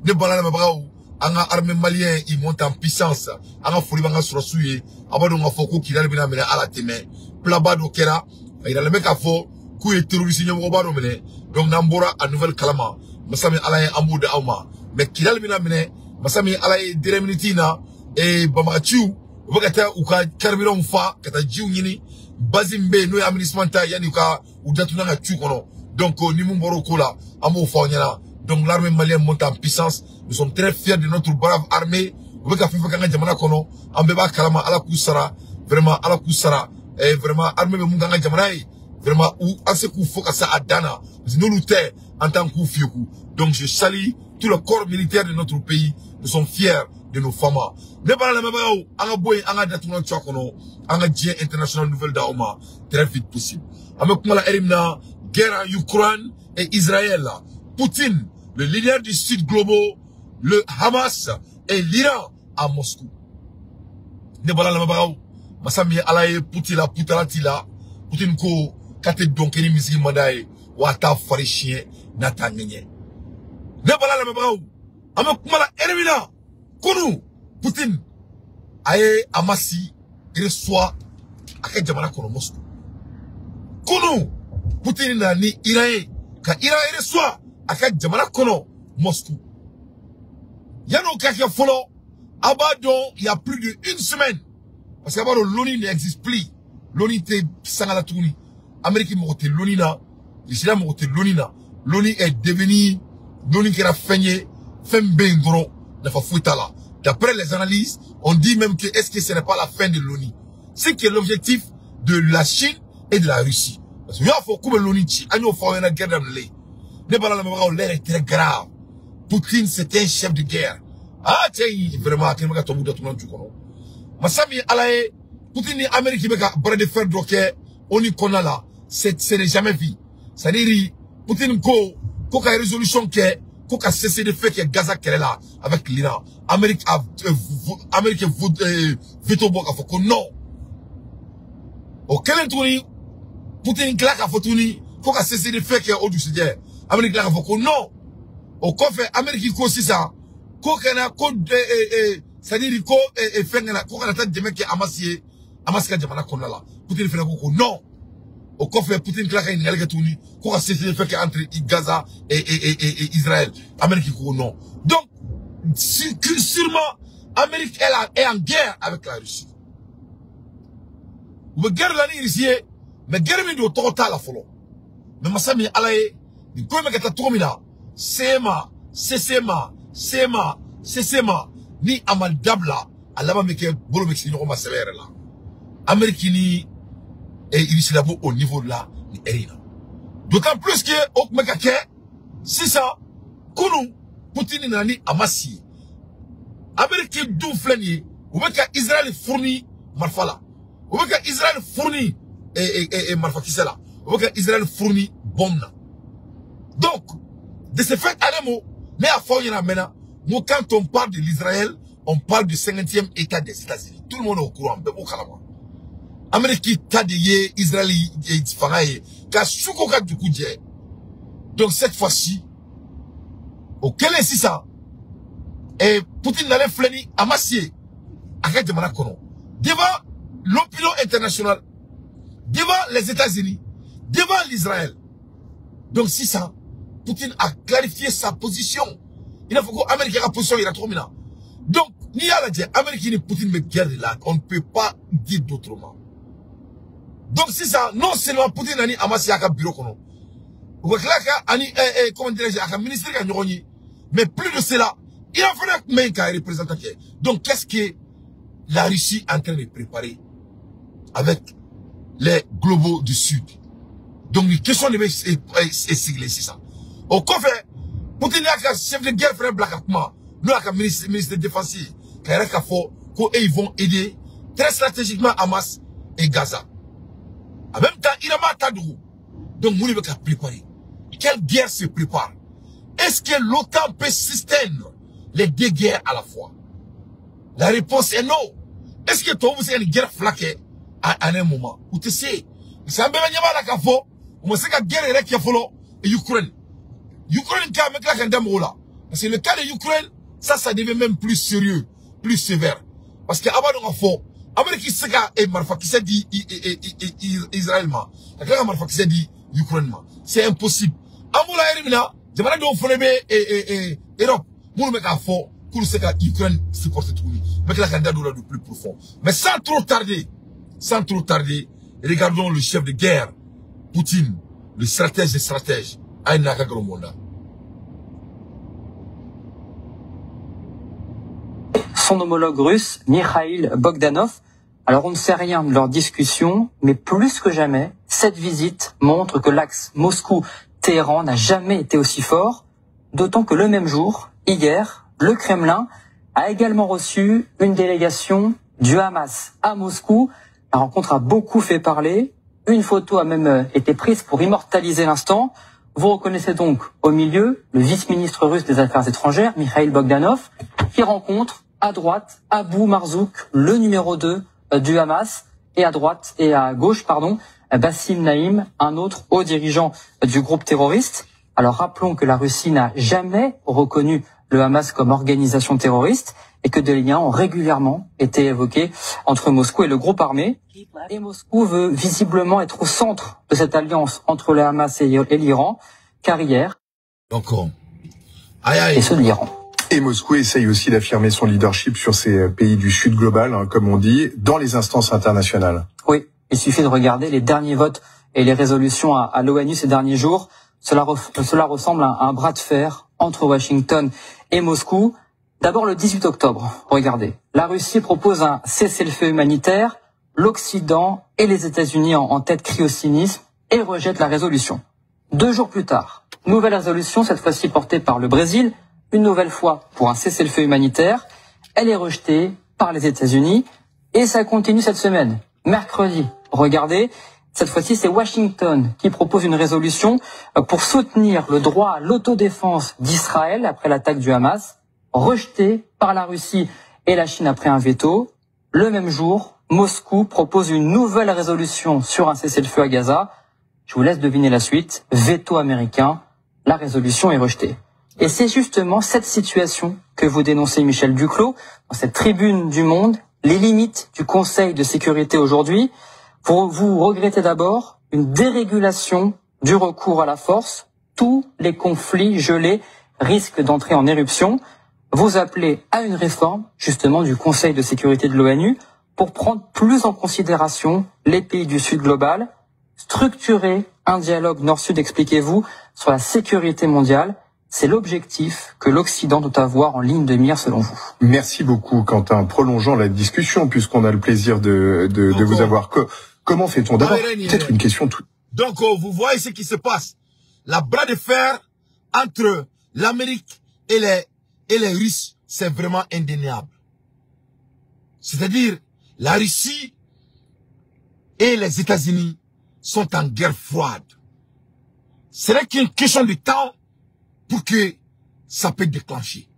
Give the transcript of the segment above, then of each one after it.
Ne bala lamɛnbagaw, an ka armée malien, il monte en puissance. An ka foli b'an ka sɔrɔsiw ye. A b'a dɔn k'a fɔ ko Kidali bɛna minɛ ala tɛmɛ pilaba dɔ kɛra a yiralen bɛ k'a fɔ k'u ye terroriste ɲɛmɔgɔba dɔ minɛ. Donc n'an bɔra a nouvelle kalama, masa min Ala ye, an b'o di aw ma. Mais Kidali bɛna minɛ, masa min Ala ye, dernière minute in na, banbagaciw u bɛ ka taa u ka carburant fa ka taa jiw ɲini base min bɛ yen, n'o ye aménagement ta, yanni u ka u datugu ka cu kɔnɔ. Donc ni mun bɔra o ko la, an b'o fɔ aw ɲɛna. Donc l'armée malienne monte en puissance. Nous sommes très fiers de notre brave armée. U bɛ ka fɛn fɛn k'an ka jamana kɔnɔ, an bɛɛ b'a kalama. Ala k'u sara vraiment, Ala k'u sara. Vraiment, armée bɛ mun k'an ka jamana ye, vraiment, u an se k'u fo ka se a dan na, parce que n'olu tɛ, an t'an k'u fiyeku. Donc je salue tout le corps militaire de notre pays. Nous sommes fiers de nos femmes. Ne b'a lamɛnbagaw, an ka bɔ yen, an ka datugulan cogoya kɔnɔ, an ka diɲɛ international nouvelle d'aw ma très vite possible. An bɛ kuma la heure min na, guerre en Ukraine et Israël, Poutine, le leader du Sud global, le Hamas et l'Iran à Moscou. Ne b'a lamɛnbagaw, masa min ye Ala ye, Poutine la putala ti la. Poutine ko k'a tɛ dɔn kɛ ni misiri man d'a ye, wa a t'a fari siɲɛ n'a t'a ŋɛɲɛ. Ne b'a lamɛnbagaw, an bɛ kuma la heure min na, kunu Poutine a ye Hamasi reçoit a ka jamana kɔnɔ Moscou. Kunu Poutine nana ni Iran ye ka Iran reçoit a ka jamana kɔnɔ Moscou. Yan'o ka kɛ fɔlɔ, a b'a dɔn, il y a plus de une semaine, parce que a b'a dɔn, l'ONU n'existe plus. L'ONU tɛ sanga la tuguni. Amérique mɔgɔ tɛ l'ONU na, Russie mɔgɔ tɛ l'ONU na. L'ONU est devenu, l'ONU kɛra fɛn ye, fɛn min bɛ yen dɔrɔn, nafa foyi t'a la. D'après les analyses, on dit même que est-ce que ce n'est pas la fin de l'ONU, ce qui est l'objectif de la Chine et de la Russie, parce que u y'a fɔ k'u bɛ l'ONU ci. An y'o fɔ aw ɲɛna guerre daminɛlen. Ne b'a la lamɛnbagaw, l'heure est très grave. Poutine, c'est un chef de guerre. Ah, cɛ in vraiment, a kɛlen bɛ ka tubabu datugulan ju kɔnɔ. Masa min Ala ye, Poutine ni Amérique bɛ ka bras de fer dɔ kɛ ONU kɔnɔna la, c'est ce n'est jamais vu. C'est-à-dire Poutine ko ko ka résolution kɛ ko ka cessez-le-feu kɛ Gaza kɛlɛ la avec l'Iran. Amérique a Amérique veto bɔ k'a fɔ ko non. O kɛlen tuguni, Poutine tila k'a fɔ tuguni ko ka cessez-le-feu kɛ. O dugusɛjɛ, Amérique tila k'a fɔ ko non. O kɔfɛ, Amérique ko sisan ko kana ko c'est-à-dire ko fɛn kana ko kana taa dɛmɛ kɛ Hamas ye, Hamas ka jamana kɔnɔna la. Poutine fana ko ko non. O kɔfɛ, Poutine tila ka ɲininkali kɛ tuguni ko ka cessez-le-feu kɛ entre Gaza et Israël. Amérique ko non. Donc sûrement Amérique, elle est en guerre avec la Russie. U bɛ guerre la ni Russie ye, mais guerre min don, tɔgɔ t'a la fɔlɔ. Mais masa min Ala ye, nin ko in bɛ ka taa cogo min na, CMA CCMA CMA CCMA, ni a ma dabila, a laban bɛ kɛ bolo bɛ se ɲɔgɔn ma sɛbɛ yɛrɛ la. Amérique ni Russie la b'o au niveau de la ni heure in na, d'autant plus que o tun bɛ ka kɛ sisan. Kunun Poutine nana ni Hamas ye. Amérique dun filɛ nin ye, u bɛ ka Israël fourni marifa la, u bɛ ka Israël fourni marifakisɛ la, u bɛ ka Israël fourni bombe na. Donc de ce fait, Adamo ne y'a fɔ aw ɲɛna a mɛnna n ko quand on parle de l'Israël, on parle du 50e État des États-Unis. Tout le monde est au courant, bɛɛ b'o kalama. Amérique ta de ye Israël fanga ye ka su ko ka dugu jɛ. Donc cette fois-ci, o kɛlen sisan, Poutine nalen filɛ ni Hamas ye a ka jamana kɔnɔ, devant l'opinion internationale, devant les États-Unis, devant l'Israël. Donc sisan Poutine a clarifié sa position, il n'a fɔ ko Amérique ka position yira cogo min na. Donc n'i y'a lajɛ, Amérique ni Poutine bɛ guerre de la, on ne peut pas dire d'autrement. Donc sisan, non seulement Poutine nani Hamas y'a ka bureau kɔnɔ, u ka tila ka ani comment dirais-je, a ka ministre ka ɲɔgɔn ye, mais plus de cela, Iran fana tun bɛ yen ka représentant kɛ. Donc qu'est-ce que la Russie est en train de préparer avec les globaux du Sud? Donc une question de bɛ sigilen sisan. O kɔfɛ, Poutine y'a ka chef de guerre fana bila ka kuma, n'o y'a ka ministre de défense ye, ka yɛrɛ k'a fɔ ko eux, ils vont aider très stratégiquement Hamas et Gaza. En même temps, Iran m'a ta dogo. Donc mun de bɛ ka préparer? Quelle guerre se prépare? Est-ce que l'OTAN peut sustainer les deux guerres à la fois? La réponse est non. Est-ce que tubabu bɛ se ka nin guerre fila kɛ à un moment? U tɛ se, parce que an bɛɛ bɛ ɲɛ b'a la k'a fɔ u ma se ka guerre yɛrɛ kɛ fɔlɔ. Ukraine ka, an bɛ tila ka n da mɔgɔw la. Parce que le cas de l'Ukraine, ça devient même plus sérieux, plus sévère. Parce que avant de Amérique se ka e marifa kisɛ di Israël ma ka tila ka marifa kisɛ di Ukraine ma, c'est impossible. An b'o la yɛrɛ min na, jamana dɔw fana bɛ Europe minnu bɛ k'a fɔ k'olu se ka Ukraine supporter tuguni. N bɛ tila ka n da don o la de plus profond. Mais sans trop tarder, sans trop tarder, regardons le chef de guerre, Poutine, le stratège des stratèges, a ye n'a ka gɔlɔn. Son homologue russe, Mikhail Bogdanov. Alors on ne sait rien de leur discussion, mais plus que jamais, cette visite montre que l'axe Moscou-Téhéran n'a jamais été aussi fort, d'autant que le même jour, hier, le Kremlin a également reçu une délégation du Hamas à Moscou. La rencontre a beaucoup fait parler. Une photo a même été prise pour immortaliser l'instant. Vous reconnaissez donc au milieu le vice-ministre russe des Affaires étrangères, Mikhail Bogdanov, qui rencontre à droite Abou Marzouk, le numéro 2 du Hamas, et à droite et à gauche, pardon, Bassim Naïm, un autre haut dirigeant du groupe terroriste. Alors rappelons que la Russie n'a jamais reconnu le Hamas comme organisation terroriste et que des liens ont régulièrement été évoqués entre Moscou et le groupe armé. Et Moscou veut visiblement être au centre de cette alliance entre le Hamas et l'Iran, car hier, Donc, aïe, aïe. Et ceux de l'Iran. Et Moscou essaye aussi d'affirmer son leadership sur ces pays du Sud global, hein, comme on dit, dans les instances internationales. Oui, il suffit de regarder les derniers votes et les résolutions à l'ONU ces derniers jours. Cela ressemble à un bras de fer entre Washington et Moscou. D'abord le 18 octobre, regardez. La Russie propose un cessez-le-feu humanitaire. L'Occident et les États-Unis en tête crient au cynisme et rejettent la résolution. 2 jours plus tard, nouvelle résolution, cette fois-ci portée par le Brésil, une nouvelle fois pour un cessez-le-feu humanitaire. Elle est rejetée par les États-Unis et ça continue cette semaine. Mercredi, regardez, cette fois-ci c'est Washington qui propose une résolution pour soutenir le droit à l'autodéfense d'Israël après l'attaque du Hamas, rejetée par la Russie et la Chine après un veto. Le même jour, Moscou propose une nouvelle résolution sur un cessez-le-feu à Gaza. Je vous laisse deviner la suite. Veto américain, la résolution est rejetée. Et c'est justement cette situation que vous dénoncez, Michel Duclos, dans cette tribune du Monde, les limites du Conseil de sécurité aujourd'hui. Vous regrettez d'abord une dérégulation du recours à la force. Tous les conflits gelés risquent d'entrer en éruption. Vous appelez à une réforme, justement, du Conseil de sécurité de l'ONU pour prendre plus en considération les pays du Sud global, structurer un dialogue Nord-Sud, expliquez-vous, sur la sécurité mondiale. C'est l'objectif que l'Occident doit avoir en ligne de mire, selon vous. Merci beaucoup, Quentin. Prolongeons la discussion, puisqu'on a le plaisir de vous avoir. Comment fait-on? D'abord, peut-être une question tout. Donc, vous voyez ce qui se passe. La bras de fer entre l'Amérique et les Russes, c'est vraiment indéniable. C'est-à-dire, la Russie et les États-Unis sont en guerre froide. Ce n'est qu'une question de temps pour que ça peut déclencher.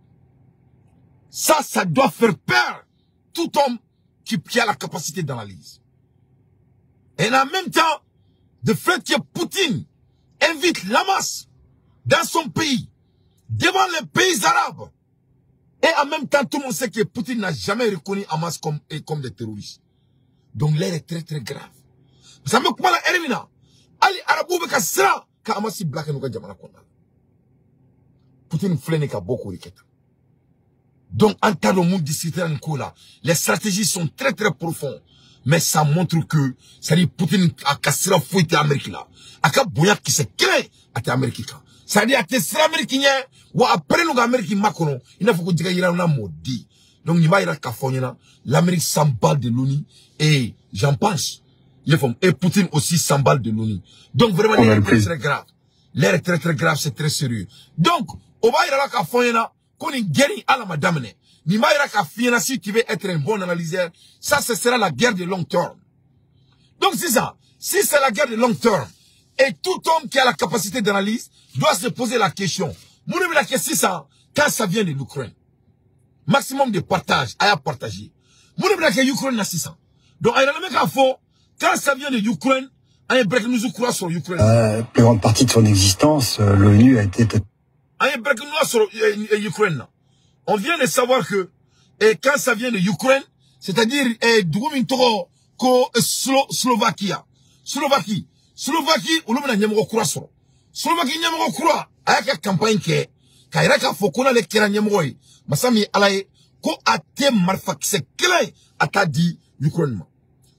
Ça doit faire peur tout homme qui a la capacité d'analyse. Et en même temps, le fait que Poutine invite l'Hamas dans son pays, devant les pays arabes, et en même temps, tout le monde sait que Poutine n'a jamais reconnu Hamas comme des terroristes. Donc l'heure est très très grave. Ça me kuma la erimina. Ali arabu bɛ ka siran ka Hamas bila ka n'u ka jamana kɔnɔna la. Poutine filɛ nin ka bɔ k'o de kɛ tan. Donc an t'a dɔn mun discutera nin ko la. Les stratégies sont très très profondes. Mais ça montre que, c'est-à-dire Poutine a ka sira foyi tɛ Amérique la. A ka bonya kisɛ kelen a tɛ Amérique kan. C'est-à-dire a tɛ siran Amérique ɲɛ, wa a pɛrɛn ka Amérique makɔnɔ i n'a fɔ ko jɛgɛ yira n'a m'o di. Donc nin b'a yira k'a fɔ ɲɛna, l'Amérique s'emballe de l'ONU et j'en pense. Et Poutine aussi s'emballe de l'ONU. Donc vraiment, l'heure est très très grave. L'heure est très très grave, c'est très sérieux. Donc, o b'a yira la k'a fɔ ɲɛna ko nin guerre in ala ma daminɛ. Nin b'a yira k'a f'i ɲɛna, si tu veux être un bon analyseur, ça ce sera la guerre de long terme. Donc c'est ça. Si c'est la guerre de long terme, et tout homme qui a la capacité d'analyse doit se poser la question. Mun de bɛna kɛ sisan quand ça vient de l'Ukraine? Maximum de partage, a y'a partager. Mun de bɛna kɛ Ukraine na sisan? Donc a yira bɛ k'a fɔ quand ça vient de l'Ukraine, an ye break news kura sɔrɔ Ukraine. Plus grande partie de son existence, l'ONU a été An ye break noir sɔrɔ Ukraine na. On vient de savoir que et quand ça vient de Ukraine, c'est-à-dire dugu min tɔgɔ ko Slovakia. Slovaquie olu bɛna ɲɛmɔgɔ kura sɔrɔ. Slovaquie ɲɛmɔgɔ kura a y'a ka campagne kɛ k'a yira k'a fɔ ko n'ale kɛra ɲɛmɔgɔ ye, masa min ye Ala ye, ko a tɛ marifakisɛ kelen a t'a di Ukraine ma.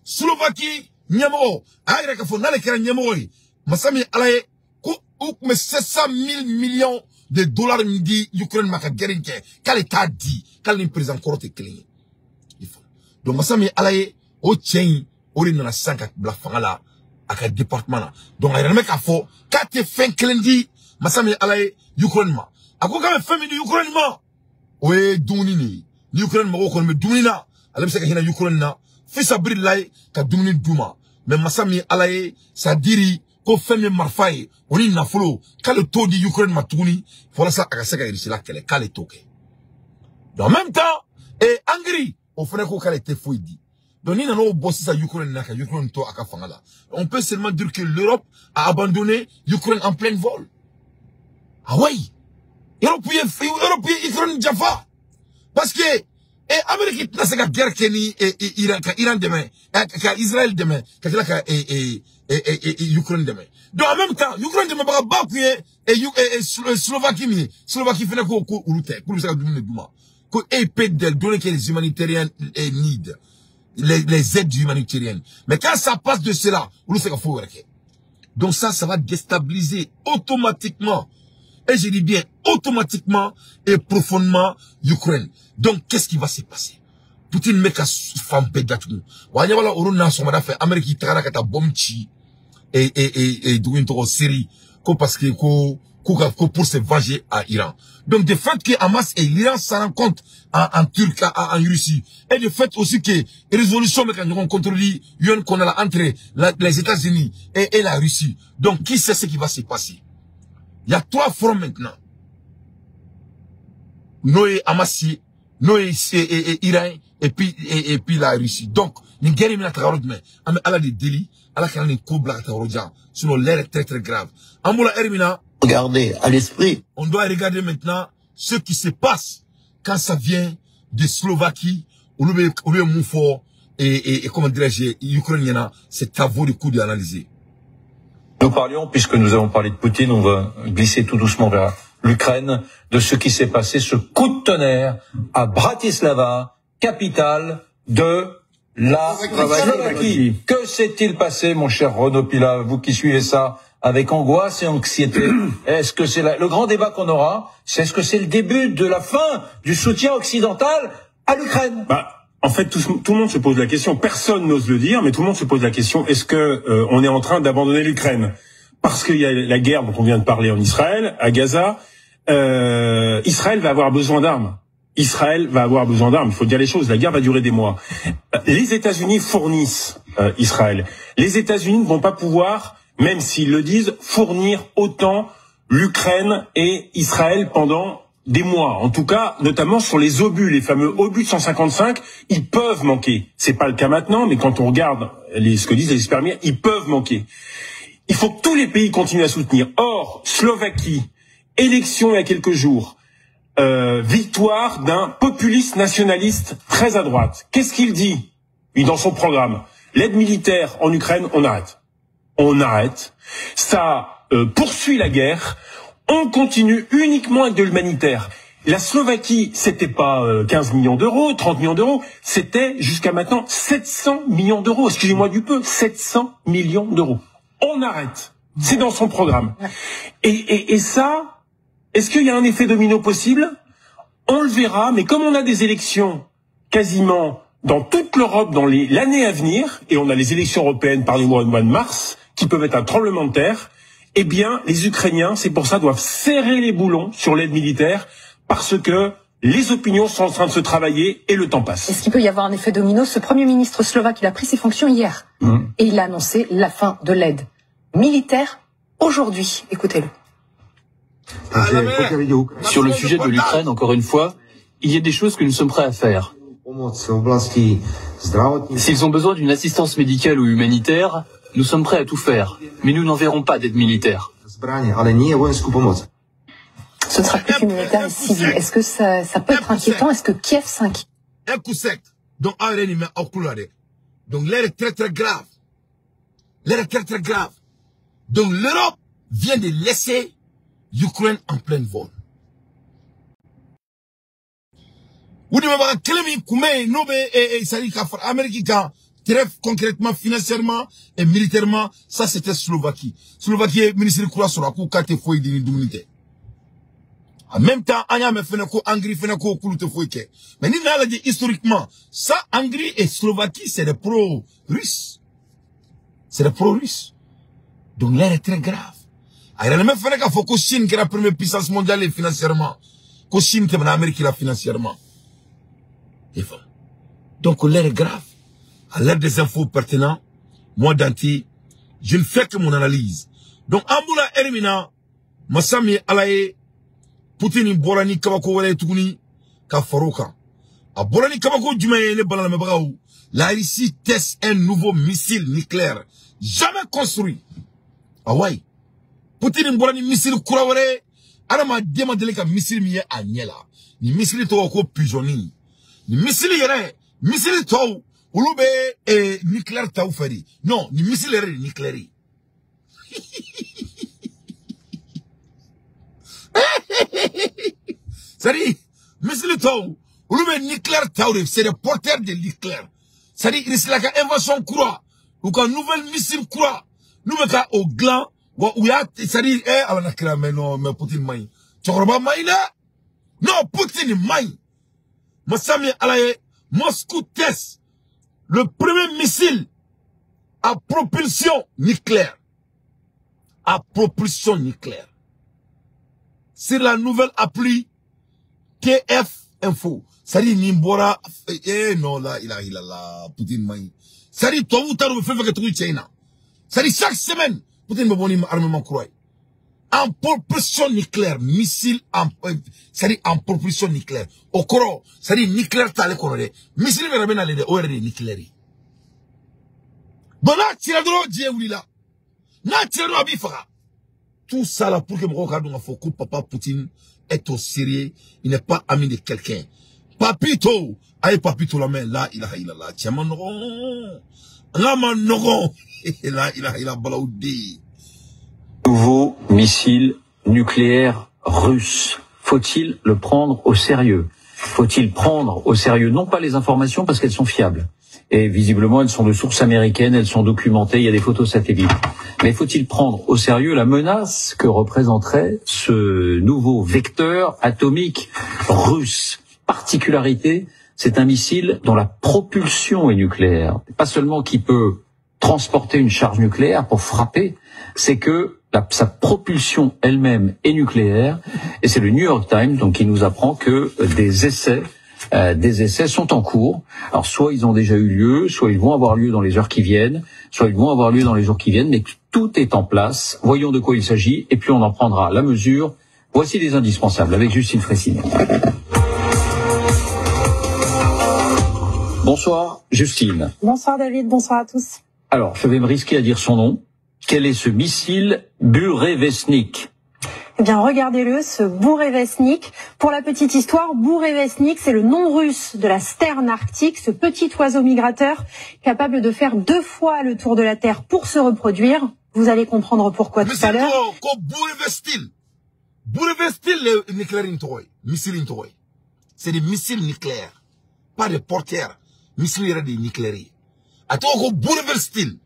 Slovaquie ɲɛmɔgɔ a y'a yira k'a fɔ n'ale kɛra ɲɛmɔgɔ ye, masa min ye Ala ye, ko u tun bɛ 700 000 millions de dollars min di Ukraine ma ka guerre in kɛ, k'ale t'a di, k'ale ni président kɔrɔ tɛ kelen ye. Donc masa min ye Ala ye, o cɛ in o de nana sisan ka bila fanga la a ka département na. Donc a yɛrɛ bɛ k'a fɔ k'a tɛ fɛn kelen di masa min ye Ala ye Ukraine ma. A ko k'a bɛ fɛn min di Ukraine ma, o ye dumuni de ye. Ni Ukraine mɔgɔw kɔni bɛ dumuni na, ale bɛ se ka hinɛ Ukraine na fisabililayi ka dumuni d'u ma. Mais masa min ye Ala ye, c'est-à-dire ko fɛn min marifa ye o ni nafolo, k'ale t'o di Ukraine ma tuguni walasa a ka se ka Russie la kɛlɛ, k'ale t'o kɛ. Donc en même temps, et Hongrie o fana ko k'ale tɛ foyi di. Donc ni nana o bɔ sisan Ukraine na ka Ukraine to a ka fanga la, on peut seulement dire que l'Europe a abandonné Ukraine en plein vol. Ah oui, Europe ye Ukraine janfa parce que et Amérique tɛna se ka guerre kɛ ni Iran, ka Iran dɛmɛ, ka Israël dɛmɛ, ka tila ka Ukraine dɛmɛ. Donc en même temps, Ukraine dɛmɛbagaba kun ye Slovaquie min ye, Slovaquie fana ko ko olu tɛ, k'olu bɛ se ka dumuni de d'u ma, ko e peut donner que les humanitariens need les aides humanitariennes. Mais quand ça passe de cela, olu se ka foyi wɛrɛ kɛ. Donc ça va déstabiliser automatiquement, et je dis bien automatiquement et profondément l'Ukraine. Donc qu'est-ce qui va se passer? Poutine bɛ ka fan bɛɛ datugu. Wa ɲɛ b'a la olu n'a sɔgɔmada fɛ Amérique tagara ka taa bombe ci et dugu in tɔgɔ Syrie, ko parce que ko pour se venger à Iran. Donc de fait que Hamas et l'Iran se rencontrent en Turquie, en Russie, et de fait aussi que résolution mais quand on contrôle UN qu'on a entre les États-Unis et la Russie. Donc qui sait ce qui va se passer? Il y a trois fronts maintenant. Noé Hamas, Noé et Iran et puis la Russie. Donc ni guerre mina tagaro demain. Am ala de délit, ala kana ni ko bla tagaro jan. Sinon l'air est très très grave. Ambola Hermina. Regardez à l'esprit. On doit regarder maintenant ce qui se passe quand ça vient de Slovaquie, ou le Moufort et comment dirais-je, Ukraine, c'est à vous le coup d'analyser. Nous parlions, puisque nous avons parlé de Poutine, on va glisser tout doucement vers l'Ukraine, de ce qui s'est passé, ce coup de tonnerre à Bratislava, capitale de la Slovaquie. Que s'est-il passé, mon cher Renaud Pila, vous qui suivez ça avec angoisse et anxiété? Est-ce que c'est le grand débat qu'on aura, c'est est-ce que c'est le début de la fin du soutien occidental à l'Ukraine? Bah, en fait, tout le monde se pose la question. Personne n'ose le dire, mais tout le monde se pose la question. Est-ce que on est en train d'abandonner l'Ukraine? Parce qu'il y a la guerre dont on vient de parler en Israël, à Gaza. Israël va avoir besoin d'armes. Israël va avoir besoin d'armes. Il faut dire les choses. La guerre va durer des mois. Les États-Unis fournissent Israël. Les États-Unis ne vont pas pouvoir, même s'ils le disent, fournir autant l'Ukraine et Israël pendant des mois. En tout cas, notamment sur les obus, les fameux obus de 155, ils peuvent manquer. C'est pas le cas maintenant, mais quand on regarde ce que disent les experts, ils peuvent manquer. Il faut que tous les pays continuent à soutenir. Or, Slovaquie, élection il y a quelques jours, victoire d'un populiste nationaliste très à droite. Qu'est-ce qu'il dit? Dans son programme, l'aide militaire en Ukraine, on arrête. On arrête. Ça poursuit la guerre. On continue uniquement avec de l'humanitaire. La Slovaquie, c'était pas 15 millions d'euros, 30 millions d'euros, c'était jusqu'à maintenant 700 millions d'euros. Excusez-moi du peu, 700 millions d'euros. On arrête. C'est dans son programme. Et ça, est-ce qu'il y a un effet domino possible? On le verra, mais comme on a des élections quasiment dans toute l'Europe dans l'année à venir, et on a les élections européennes, parlez-moi, au mois de mars, qui peuvent être un tremblement de terre, eh bien, les Ukrainiens, c'est pour ça, doivent serrer les boulons sur l'aide militaire, parce que les opinions sont en train de se travailler et le temps passe. Est-ce qu'il peut y avoir un effet domino? Ce Premier ministre slovaque, il a pris ses fonctions hier, et il a annoncé la fin de l'aide militaire aujourd'hui. Écoutez-le. Sur le sujet de l'Ukraine, encore une fois, il y a des choses que nous sommes prêts à faire. S'ils ont besoin d'une assistance médicale ou humanitaire, nous sommes prêts à tout faire, mais nous n'enverrons pas d'aide militaire. Ce ne sera plus qu'humanitaire et civil. Est-ce que ça peut être inquiétant? Est-ce que Kiev s'inquiète? Un coup sec. Donc, donc l'air est très très grave. L'air est très très grave. Donc l'Europe vient de laisser l'Ukraine en pleine vol. Ou de m'avoir claimé Koumé, Nobé et Sali Amérique très concrètement, financièrement et militairement, ça c'était Slovaquie. Slovaquie est ministre de Koura Sorakou, Kate Foy de Dominité. En même temps, Anya me fait ko Hongrie fait ko Kouloute Foyke. Mais ni n'a dit historiquement, ça Hongrie et Slovaquie, c'est des pro-russes. C'est des pro-russes. Donc l'air est très grave. Alors, il y a même fait qu'il faut que Chine qui est la première puissance mondiale et financièrement. Que Chine qui est l'Amérique là financièrement. Donc l'air est grave. À l'aide des infos pertinentes, moi Danti, je ne fais que mon analyse. Donc Amboula Ermina, Massami Alaye, Poutine Borani Kabako Wale Tuguni, Ka Farouka. A Borani Kabako Djumaye, le Balamabagaou, la Russie teste un nouveau missile nucléaire, jamais construit. Ah ouais. Poutine Borani missile Kourawere, Arama demandé ka missile miye a ɲɛ la. Ni missile tɔgɔ ko pigeonni. Ni missile yɛrɛ, missile tɔw olu bɛ nucléaire taw fɛ de. Non, ni missile yɛrɛ de nucléaire ye. C'est-à-dire, missile tɔw olu bɛ nucléaire taw de, c'est des porteurs de nucléaire. C'est-à-dire, Russie la ka invention kura, u ka nouvelle missile kura, n'u bɛ ka o dilan. C'est-à-dire, eh, ala na kira, mais non, mais Poutine maï. Cɛkɔrɔba maï dɛ. Non, Poutine maï. Massami Alaye, Moscou teste le premier missile à propulsion nucléaire. À propulsion nucléaire. C'est la nouvelle appli TF Info. C'est-à-dire, Nimbora, eh non, là, il a, là, Poutine maï. C'est-à dire, toi ou t'as fait que tu es. C'est-à-dire, chaque semaine, Poutine me bon armement croix. En propulsion nucléaire, missile en, c'est-à-dire en propulsion nucléaire. Au koro, c'est-à-dire nucléaire t'as le koro. Missile me ramène à l'aide, ORD nucléaire. Bon là, tire de Dieu ouli là. Là, tire de bifara. Tout ça là pour que mon regarde faut que papa Poutine est au sérieux, il n'est pas ami de quelqu'un. Papito, aïe papito la main, là, il a, là, tiens, mon là, mon là, il a balaoudé. Nouveau missile nucléaire russe. Faut-il le prendre au sérieux? Faut-il prendre au sérieux non pas les informations parce qu'elles sont fiables. Et visiblement, elles sont de sources américaines, elles sont documentées, il y a des photos satellites. Mais faut-il prendre au sérieux la menace que représenterait ce nouveau vecteur atomique russe? Particularité, c'est un missile dont la propulsion est nucléaire. Pas seulement qui peut transporter une charge nucléaire pour frapper, c'est que sa propulsion elle-même est nucléaire. Et c'est le New York Times donc qui nous apprend que des essais sont en cours. Alors soit ils ont déjà eu lieu, soit ils vont avoir lieu dans les heures qui viennent, soit ils vont avoir lieu dans les jours qui viennent, mais tout est en place. Voyons de quoi il s'agit et puis on en prendra la mesure. Voici les indispensables avec Justine Fraissinet. Bonsoir Justine. Bonsoir David, bonsoir à tous. Alors, je vais me risquer à dire son nom. Quel est ce missile Burevestnik? Eh bien, regardez-le, ce Burevestnik. Pour la petite histoire, Burevestnik, c'est le nom russe de la sterne arctique, ce petit oiseau migrateur capable de faire 2 fois le tour de la Terre pour se reproduire. Vous allez comprendre pourquoi tout à l'heure. Burevestnik, le nucléaire, missile. C'est des missiles nucléaires, pas des porteurs. Missiles des nucléaires. Attends, Burevestnik.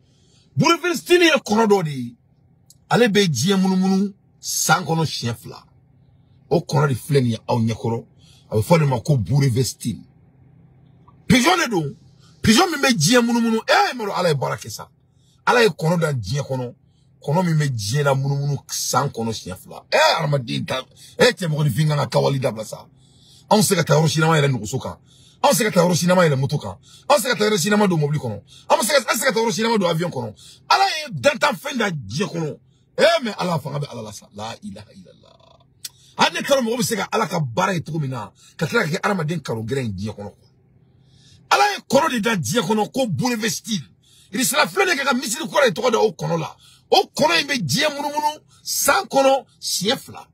Burevestnik ye kɔnɔ dɔ de ye. Ale bɛ diɲɛ munumunu san kɔnɔ siɲɛ 2. O kɔnɔ de filɛ nin ye aw ɲɛkɔrɔ. A bɛ fɔ de ma ko Burevestnik. Pigeon de don. Pigeon min bɛ diɲɛ munumunu. Eh, maro Ala ye baara kɛ sa. Ala ye kɔnɔ da diɲɛ kɔnɔ. Kɔnɔ min bɛ diɲɛ la munumunu san kɔnɔ siɲɛ 2. Eh, hadamaden ta. Eh, cɛ mɔgɔninfin kan ka kawali dabila sa. Anw se ka taa yɔrɔ sinama yɛrɛ nɔgɔso kan. An se ka taa yɔrɔ sinama yɛlɛ moto kan. An se ka taa yɔrɔ sinama don mobili kɔnɔ. An se ka taa yɔrɔ sinama don avion kɔnɔ. Ala ye dantanfɛn da diɲɛ kɔnɔ. Eh mais Ala fanga bɛ Ala la sa. La ilaha illallah. Hali ne taara mɔgɔ bɛ se ka Ala ka baara ye cogo min na, ka tila ka kɛ hadamaden kalo gɛlɛn ye diɲɛ kɔnɔ. Ala ye kɔnɔ de da diɲɛ kɔnɔ ko Burevestnik. Irisila filɛ nin ye ka misiri kɔrɔ ye tɔgɔ da o kɔnɔ la. O kɔnɔ in bɛ diɲɛ munumunu san kɔnɔ siɲɛ 2.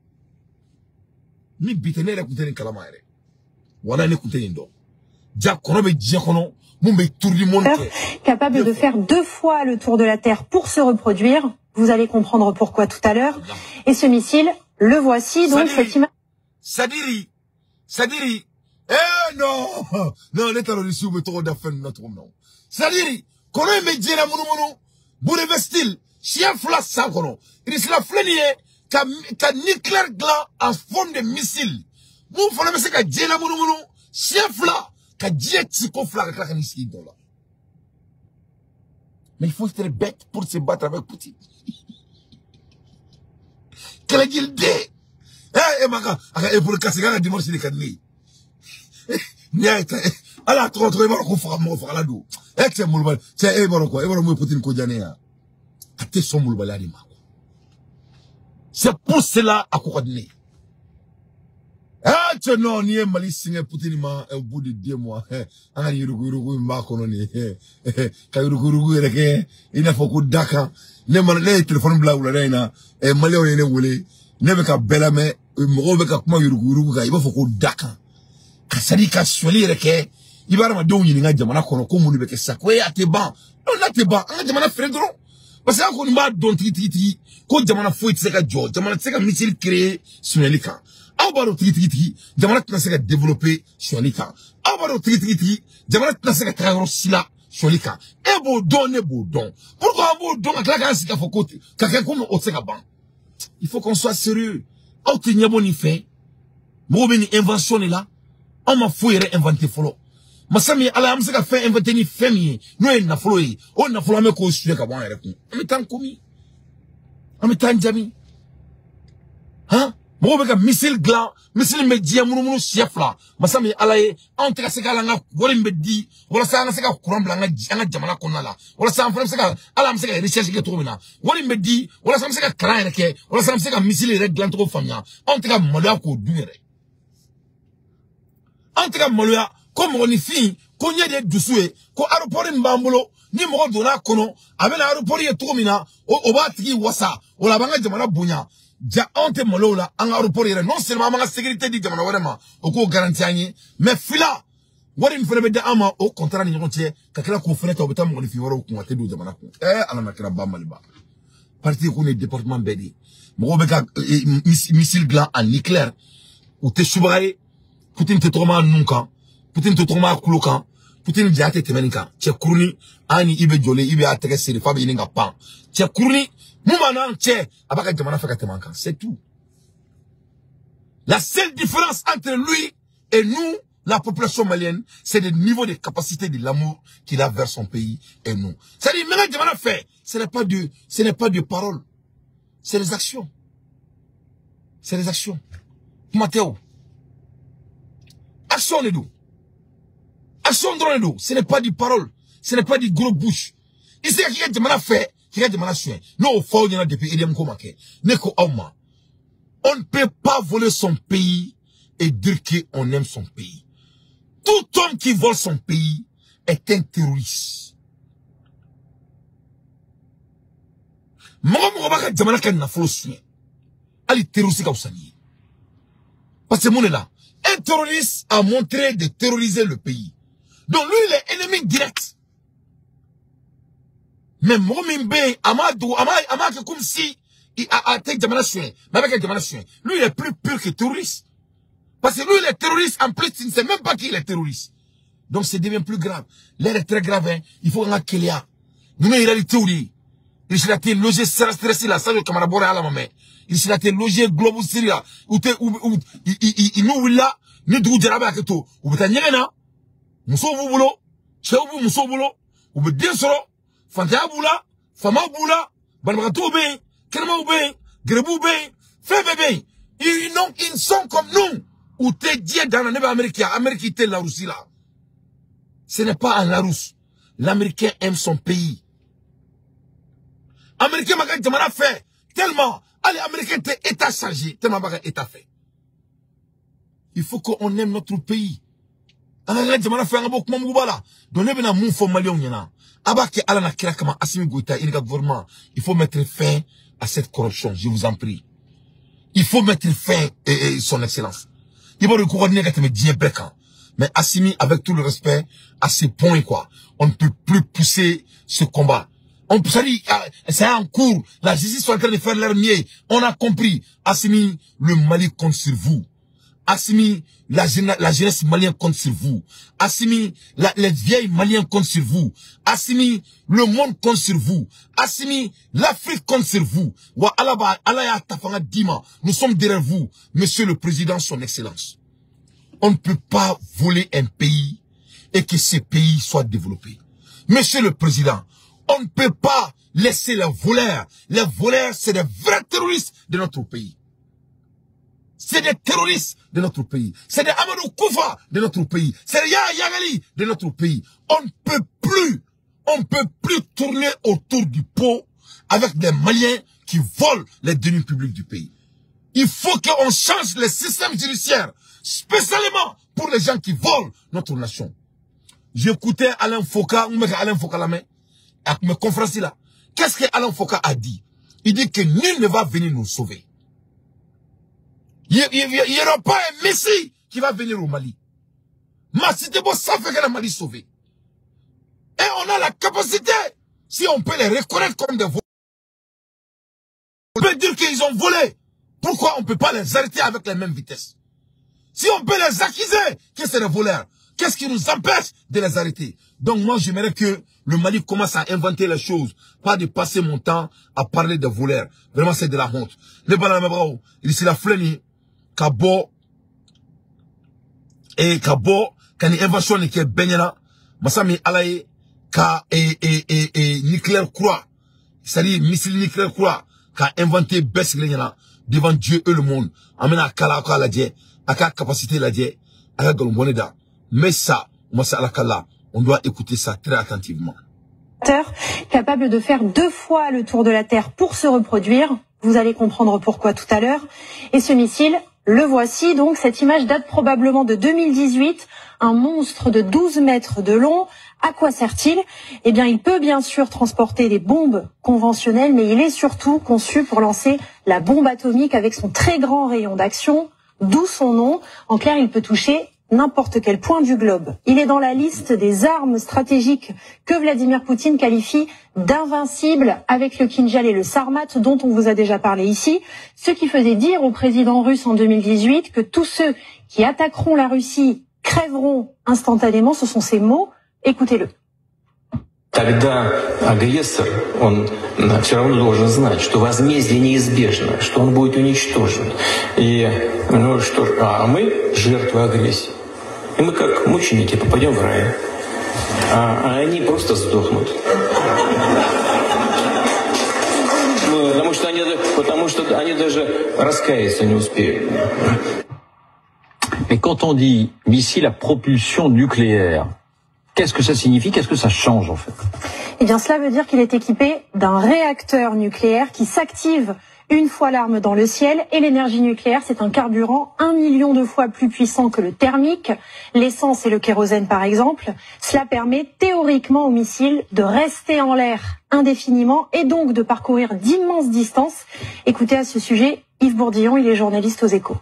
Ni bi tɛ ne yɛrɛ kun tɛ nin kalama yɛrɛ. Wala ne kun tɛ nin dɔn. Ja kɔnɔ bɛ diɲɛ kɔnɔ mun bɛ tour du monde kɛ. Capable de faire 2 fois le tour de la Terre pour se reproduire. Vous allez comprendre pourquoi tout à l'heure. Et ce missile, le voici. Donc cette image. Sadiri, Sadiri. Eh non, non, ne terroriste bɛ tɔgɔ da fɛn ninnu na cogo min na. Sadiri, kɔnɔ in bɛ diɲɛ na munumunu. Burevestil, siɲɛ 2 san kɔnɔ. Irisila filɛ nin ye ka nucléaire dilan en forme de missile. Mun fana bɛ se ka diɲɛ na munumunu siɲɛ 2 ka diɲɛ ci ko 2 ka tila ka n'i sigi dɔ la. Mais il faut être bête pour se battre avec Poutine. Kɛlɛjiliden. Eh, e ma ka a ka épaule cassée k'a ka dimanche de ka di ne ye. N'i y'a ye ala a tɔgɔ i b'a dɔn ko faga mɔgɔ fagala don. Eh cɛ molobali cɛ e b'a dɔn quoi, e b'a dɔn mun ye Poutine ko diya ne ye wa? A tɛ sɔn molobaliya de ma quoi. C'est pour cela a ko ka di ne ye. Ah cɛ non, n'i ye Mali singɛ Poutine ma au bout de 2 mois, an ka nin yuruguyurugu in b'a kɔnɔ nin ye ka yuruguyurugu yɛrɛ kɛ i n'a fɔ ko da kan. Ne mana ne ye téléphone bila wulada in na, maliyɛnw ye ne wele, ne bɛ ka bɛɛ lamɛn, mɔgɔw bɛ ka kuma yuruguyurugu kan, i b'a fɔ ko da kan. Ka sani ka sɔli yɛrɛ kɛ, i b'a hadamadenw ɲininka jamana kɔnɔ ko mun de bɛ kɛ sisan, ko e a tɛ ban. Non, n'a tɛ ban, an ka jamana feere dɔrɔn. Parce que an kɔni b'a dɔn tigitigi ko jamana foyi tɛ se ka jɔ, jamana tɛ se ka missile créer sonyali kan. Aw b'a dɔn tigitigi jamana tɛna se ka développer sonyali kan. Aw b'a dɔn tigitigi jamana tɛna se ka taga yɔrɔ si la sonyali kan. E b'o dɔn, ne b'o dɔn. Pourquoi an b'o dɔn ka tila k'an sigi k'a fɔ ko ka kɛ komi o tɛ se ka ban? Il faut qu'on soit sérieux. Aw tɛ ɲɛbɔ nin fɛ. Mɔgɔw bɛ nin invention de la. Anw ma foyi yɛrɛ inventé fɔlɔ. Masa min ye Ala ye, an bɛ se ka fɛn inventé ni fɛn min ye, n'o ye nafolo ye, o nafolo an bɛ k'o suɲɛ ka bɔ an yɛrɛ kun. An bɛ taa an komi, an bɛ taa an jaabi. Han? Mɔgɔw bɛ ka missile dilan, missile min bɛ diɲɛ munumunu siɲɛ 2. Masa min ye Ala ye, anw tɛ ka se ka hali an ka wari min bɛ di walasa an ka se ka courant bila an ka jamana kɔnɔna la, walasa an fana bɛ se ka hali an bɛ se ka recherche kɛ cogo min na, wari min bɛ di walasa an bɛ se ka kalan yɛrɛ kɛ, walasa an bɛ se ka missile yɛrɛ dilan cogo faamuya, anw tɛ ka maloya k'o dun yɛrɛ. Anw tɛ ka maloya ko mɔgɔninfin ko ɲɛ de ye dusu ye, ko aéroport min b'an bolo ni mɔgɔ donna a kɔnɔ a bɛna aéroport ye cogo min na, o b'a tigi wasa, o la a b'an ka jamana bonya. Ja anw tɛ malo la an ka aéroport yɛrɛ, non seulement an b'an ka sécurité di jamana wɛrɛ ma, o k'o garanti an ye, mais fila wari min fana bɛ di an ma o contrat ni ɲɔgɔn cɛ, ka tila k'o fana ta, o bɛ taa mɔgɔninfin wɛrɛw kun, a tɛ don jamana kun. Ala ma kɛra ba Maliba. Parti ko ne département bɛɛ de ye. Mɔgɔw bɛ ka missile dilan en nucléaire, u tɛ subaga ye. Poutine tɛ tɔgɔma nun kan, Poutine tɛ tɔgɔma kulo kan, Poutine ja tɛ tɛmɛ nin kan. Cɛ kurunin, an ni i bɛ jɔlen, i bɛ a tɛgɛ seri f'a bɛ ɲini ka pan. Cɛ kurunin, mun b'a n'an cɛ, a b'a ka jamana fɛ ka tɛmɛ an kan, c'est tout. La seule différence entre lui et nous, la population malienne, c'est le niveau de capacité de l'amour qu'il a vers son pays et nous. C'est-à-dire, maintenant, jamana fɛ, ce n'est pas de parole, c'est les actions. C'est les actions. Kuma tɛ o. Action de don. Action dɔrɔn de don. Ce n'est pas du parole. Ce n'est pas du gros bouche. I se ka k'i ka jamana fɛ, k'i ka jamana suɲɛ. N'o fɔ aw ɲɛna depuis EDM ko ma kɛ. Ne ko aw ma, on ne peut pas voler son pays et dire qu'on aime son pays. Tout homme qui vole son pays est un terroriste. Mɔgɔ mɔgɔ b'a ka jamana ka nafolo suɲɛ, hali terroriste ka fisa n'i ye. Parce que mun de la, un terroriste a montré de terroriser le pays. Donc lui, il est ennemi direct. Mais mɔgɔ min bɛ yen, a m'a dogo, a m'a kɛ comme si a tɛ jamana suɲɛ, mais a bɛ ka jamana suɲɛ. Lui, il est plus pur que terroriste. Parce que lui, il est terroriste, en plus, il ne sait même pas qu'il est terroriste. Donc, c'est devient plus grave. L'air est très grave, hein. Il faut qu'on a Kélia. Nous, il a dit théorie. Il s'est été logé stressé là, ça, le camarade Boré à la maman. Il s'est été logé Global Syria. Ou te, ou, il nous, là, ni dugu jara b'a kɛ to, u bɛ taa ɲɛgɛn na, musow b'u bolo, cɛw b'u musow bolo, u bɛ den sɔrɔ, fantanya b'u la, faamaw b'u la, banabagatɔw bɛ yen, kɛnɛmaw bɛ yen, garibuw bɛ yen, fɛn bɛɛ bɛ yen. Ils sont comme nous. U tɛ diɲɛ dan na, ne bɛ Amérique yan, Amérique tɛ la Russie la. Ce n'est pas en la Russie. L'Américain aime son pays. Américain ma ka jamana fɛ tellement, hali Américain tɛ état chargé tellement b'a ka état fɛ. Il faut qu'on aime notre pays. An ka jamana fɛ, an ka bɔ kuma muguba la. Donc ne bɛna mun fɔ maliyɛnw ɲɛna, a b'a kɛ Ala na kira kama, Assimi Goïta, i ni ka gouvernement, il faut mettre fin à cette corruption, je vous en prie. Il faut mettre fin, et son excellence. Il va le couronner quand il dit Beckham. Mais Assimi, avec tout le respect, à ce point, quoi, on ne peut plus pousser ce combat. On peut, c'est en cours. La justice est en train de faire leur mieux. On a compris. Assimi, le Mali compte sur vous. Assimi, la jeunesse malienne compte sur vous. Assimi, les vieilles maliennes comptent sur vous. Assimi, le monde compte sur vous. Assimi, l'Afrique compte sur vous. Wa Allah ya dima. Nous sommes derrière vous, monsieur le président, son excellence. On ne peut pas voler un pays et que ce pays soit développé. Monsieur le président, on ne peut pas laisser les voleurs. Les voleurs, c'est des vrais terroristes de notre pays. C'est des terroristes de notre pays. C'est des Amadou Koufa de notre pays. C'est des Yaya Yangali de notre pays. On ne peut plus tourner autour du pot avec des Maliens qui volent les deniers publics du pays. Il faut qu'on change les systèmes judiciaires, spécialement pour les gens qui volent notre nation. J'écoutais Alain Foka, on met Alain Foka la main, à mes conférences là. Qu'est-ce que Alain Foka a dit? Il dit que nul ne va venir nous sauver. Il n'y aura pas un messie qui va venir au Mali. Massitebo, ça fait que le Mali sauvé. Et on a la capacité, si on peut les reconnaître comme des voleurs, on peut dire qu'ils ont volé. Pourquoi on ne peut pas les arrêter avec la même vitesse? Si on peut les accuser que c'est des voleurs, qu'est-ce qui nous empêche de les arrêter? Donc moi, j'aimerais que le Mali commence à inventer les choses, pas de passer mon temps à parler des voleurs. Vraiment, c'est de la honte. Les Balamabao, ici la fleni, Kabo, et Kabo, quand une invention qui est benyana, Masami Alaye, ka et nucléaire croix, c'est-à-dire missile nucléaire croix, qu'a inventé Bess devant Dieu et le monde. Amène à Kala la Dieu, à la capacité la Dieu, à la Golmboneda. Mais ça, on doit écouter ça très attentivement. Capable de faire 2 fois le tour de la Terre pour se reproduire. Vous allez comprendre pourquoi tout à l'heure. Et ce missile, le voici. Donc, cette image date probablement de 2018. Un monstre de 12 mètres de long. À quoi sert-il? Eh bien, il peut bien sûr transporter des bombes conventionnelles, mais il est surtout conçu pour lancer la bombe atomique avec son très grand rayon d'action, d'où son nom. En clair, il peut toucher n'importe quel point du globe. Il est dans la liste des armes stratégiques que Vladimir Poutine qualifie d'invincibles avec le Kinjal et le Sarmat dont on vous a déjà parlé ici, ce qui faisait dire au président russe en 2018 que tous ceux qui attaqueront la Russie crèveront instantanément. Ce sont ses mots. Écoutez-le. Тогда агрессор, он все равно должен знать, что возмездие неизбежно, что он будет уничтожен. И, ну, что, а мы жертвы агрессии. И мы как мученики попадем в рай, а они просто сдохнут. Ну, потому что они даже раскаяться не успеют. Mais quand on dit missile à propulsion nucléaire, qu'est-ce que ça signifie? Qu'est-ce que ça change en fait? Eh bien, cela veut dire qu'il est équipé d'un réacteur nucléaire qui s'active une fois l'arme dans le ciel. Et l'énergie nucléaire, c'est un carburant 1 million de fois plus puissant que le thermique, l'essence et le kérosène par exemple. Cela permet théoriquement au missile de rester en l'air indéfiniment et donc de parcourir d'immenses distances. Écoutez à ce sujet Yves Bourdillon, il est journaliste aux Échos.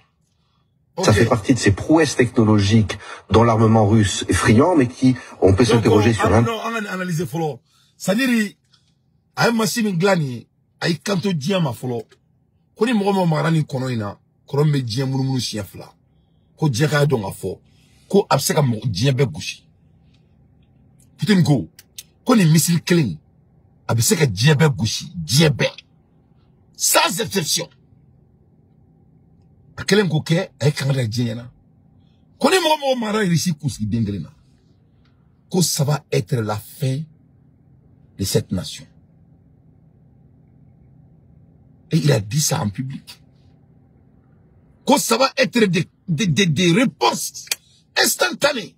Ça fait partie de ces prouesses technologiques dont l'armement russe est friand, mais qui, on peut s'interroger sur un... Non, on a analysé fɔlɔ. C'est-à-dire, a ye machine min dilan nin ye, a y'i kanto diɲɛ ma fɔlɔ. Ko ni mɔgɔ min magara nin kɔnɔ in na, kɔnɔ min bɛ diɲɛ munumunu siɲɛ 2. Ko diɲɛ k'a dɔn k'a fɔ ko a bɛ se ka mɔgɔ diɲɛ bɛɛ gosi. Poutine ko, ko nin missile kelen, a bɛ se ka diɲɛ bɛɛ gosi, diɲɛ bɛɛ. Sans exception. A kelen k'o kɛ, a ye kanga da diɲɛ ɲɛna. Ko ni mɔgɔ mɔgɔ mara Russie kunsigi den kelen na, ko ça va être la fin de cette nation. Et il a dit ça en public. Que ça va être des réponses instantanées.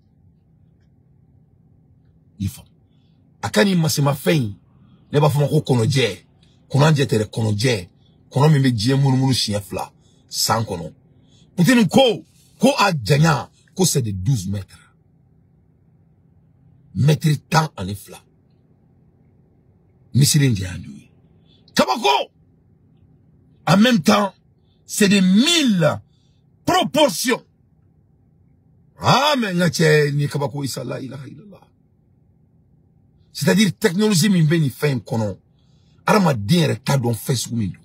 Il faut. Akani masema fin, ne ba fɔ ko kɔnɔjɛ, kɔnɔjɛ tɛ dɛ, kɔnɔjɛ, kɔnɔ min bɛ diɲɛ munumunu siɲɛ 2. San kɔnɔ. Poutine ko a janya ko c'est de 12 mètres. Mètre 12. Missile janya d'o ye. Kabako. En même temps, C'est des 1000 proportions. Ah, mais ni kabako isa la ilaha illallah. C'est-à-dire, technologie min bɛ nin fɛn in kɔnɔ, hadamaden yɛrɛ t'a dɔn fɛn sugu min don.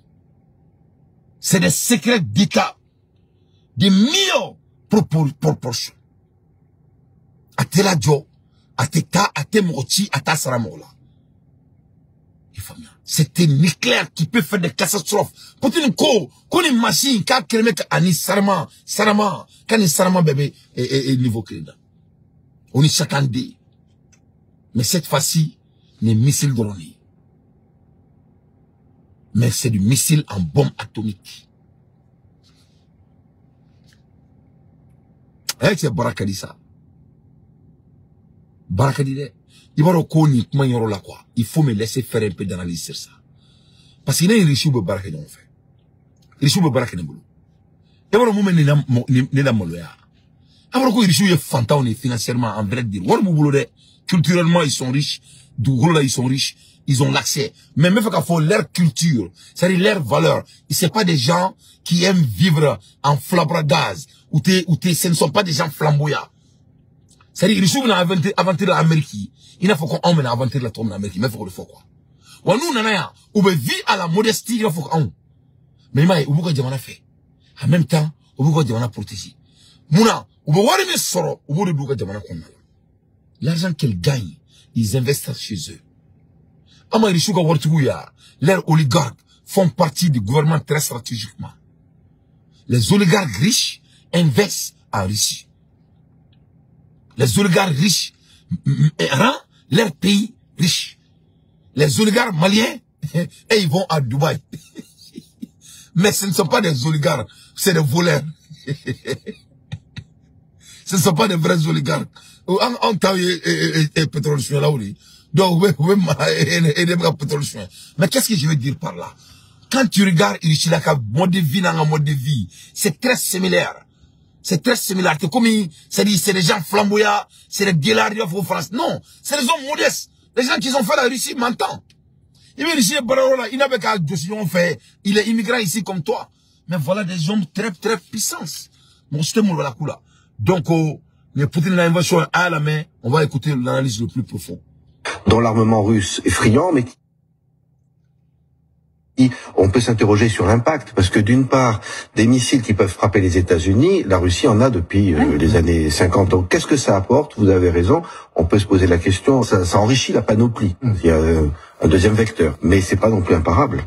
C'est des secrets d'État, des millions proportions. A tɛ lajɔ, a tɛ taa, a tɛ mɔgɔ ci, a t'a sara mɔgɔ la. C'est un nucléaire qui peut faire des catastrophes. Poutine ko, ko ni machine k'a kɛlen bɛ ani sarama, sarama, ka ni sarama bɛɛ bɛ niveau kelen na. O ni Satan den. Mais cette fois-ci, les missiles dɔrɔn de. Mais c'est du missile en bombe atomique. Eh, c'est barakadi ça. Barakadi dɛ. I b'a dɔn ko nin kuma in yɔrɔ la quoi. Il faut me laisser faire un peu d'analyse sur ça. Parce que ne ni Russie bɛ baara kɛ ɲɔgɔn fɛ. Russie bɛ baara kɛ ne bolo. E b'a dɔn mun bɛ ne la maloya. A b'a dɔn ko Russie ye fantanw de ye financièrement, en vrai dire. Wari b'u bolo dɛ. Culturellement, ils sont riches. Dugukolo la, ils sont riches. Ils ont l'accès. Mais même k'a fɔ leur culture, c'est-à-dire leur valeur, c'est pas des gens qui aiment vivre en flabradaz ou ce ne sont pas des gens flamboyants. C'est-à-dire, Russie bɛna aventure l'Amérique. Il n'a faut qu'on mène aventure la tombe l'Amérique. Mais il faut le faire quoi. Wa nous nana ya, ou be vit à la modestie, il faut qu'on. Mais il ou b'u jamana fɛ. En même temps, u b'u ka jamana protéger. Munna, u bɛ wari min sɔrɔ, u b'o de don u ka jamana kɔnɔna la. L'argent qu'ils gagnent, ils investissent chez eux. Ama Russie ka waritigiw ya, leurs oligarques font partie du gouvernement très stratégiquement. Les oligarques riches investissent en Russie. Les oligarques riches rendent leur pays riche. Les oligarques maliens, et ils vont à Dubaï. Mais ce ne sont pas des oligarques, c'est des voleurs. Ce ne sont pas des vrais oligarques. En temps, et pétrole là où donc, pétrole. Mais qu'est-ce que je veux dire par là? Quand tu regardes Russie, mode de vie, mode de vie, c'est très similaire. C'est très similaire. C'est comme, c'est des gens flamboyants, c'est des guélards de France. Non, c'est des hommes modestes. Les gens qui ont fait la Russie m'entendent. Il est ici, il n'avait qu'à fait. Il est immigrant ici comme toi. Mais voilà des hommes très, très puissants. Bon, c'était mon là. Donc, les Poutine l'invention à la main, on va écouter l'analyse le plus profond. Dans l'armement russe effrayant, mais on peut s'interroger sur l'impact, parce que d'une part, des missiles qui peuvent frapper les États-Unis, la Russie en a depuis les années 50. Donc qu'est-ce que ça apporte? Vous avez raison, on peut se poser la question, ça enrichit la panoplie. Il y a un deuxième vecteur, mais c'est pas non plus imparable.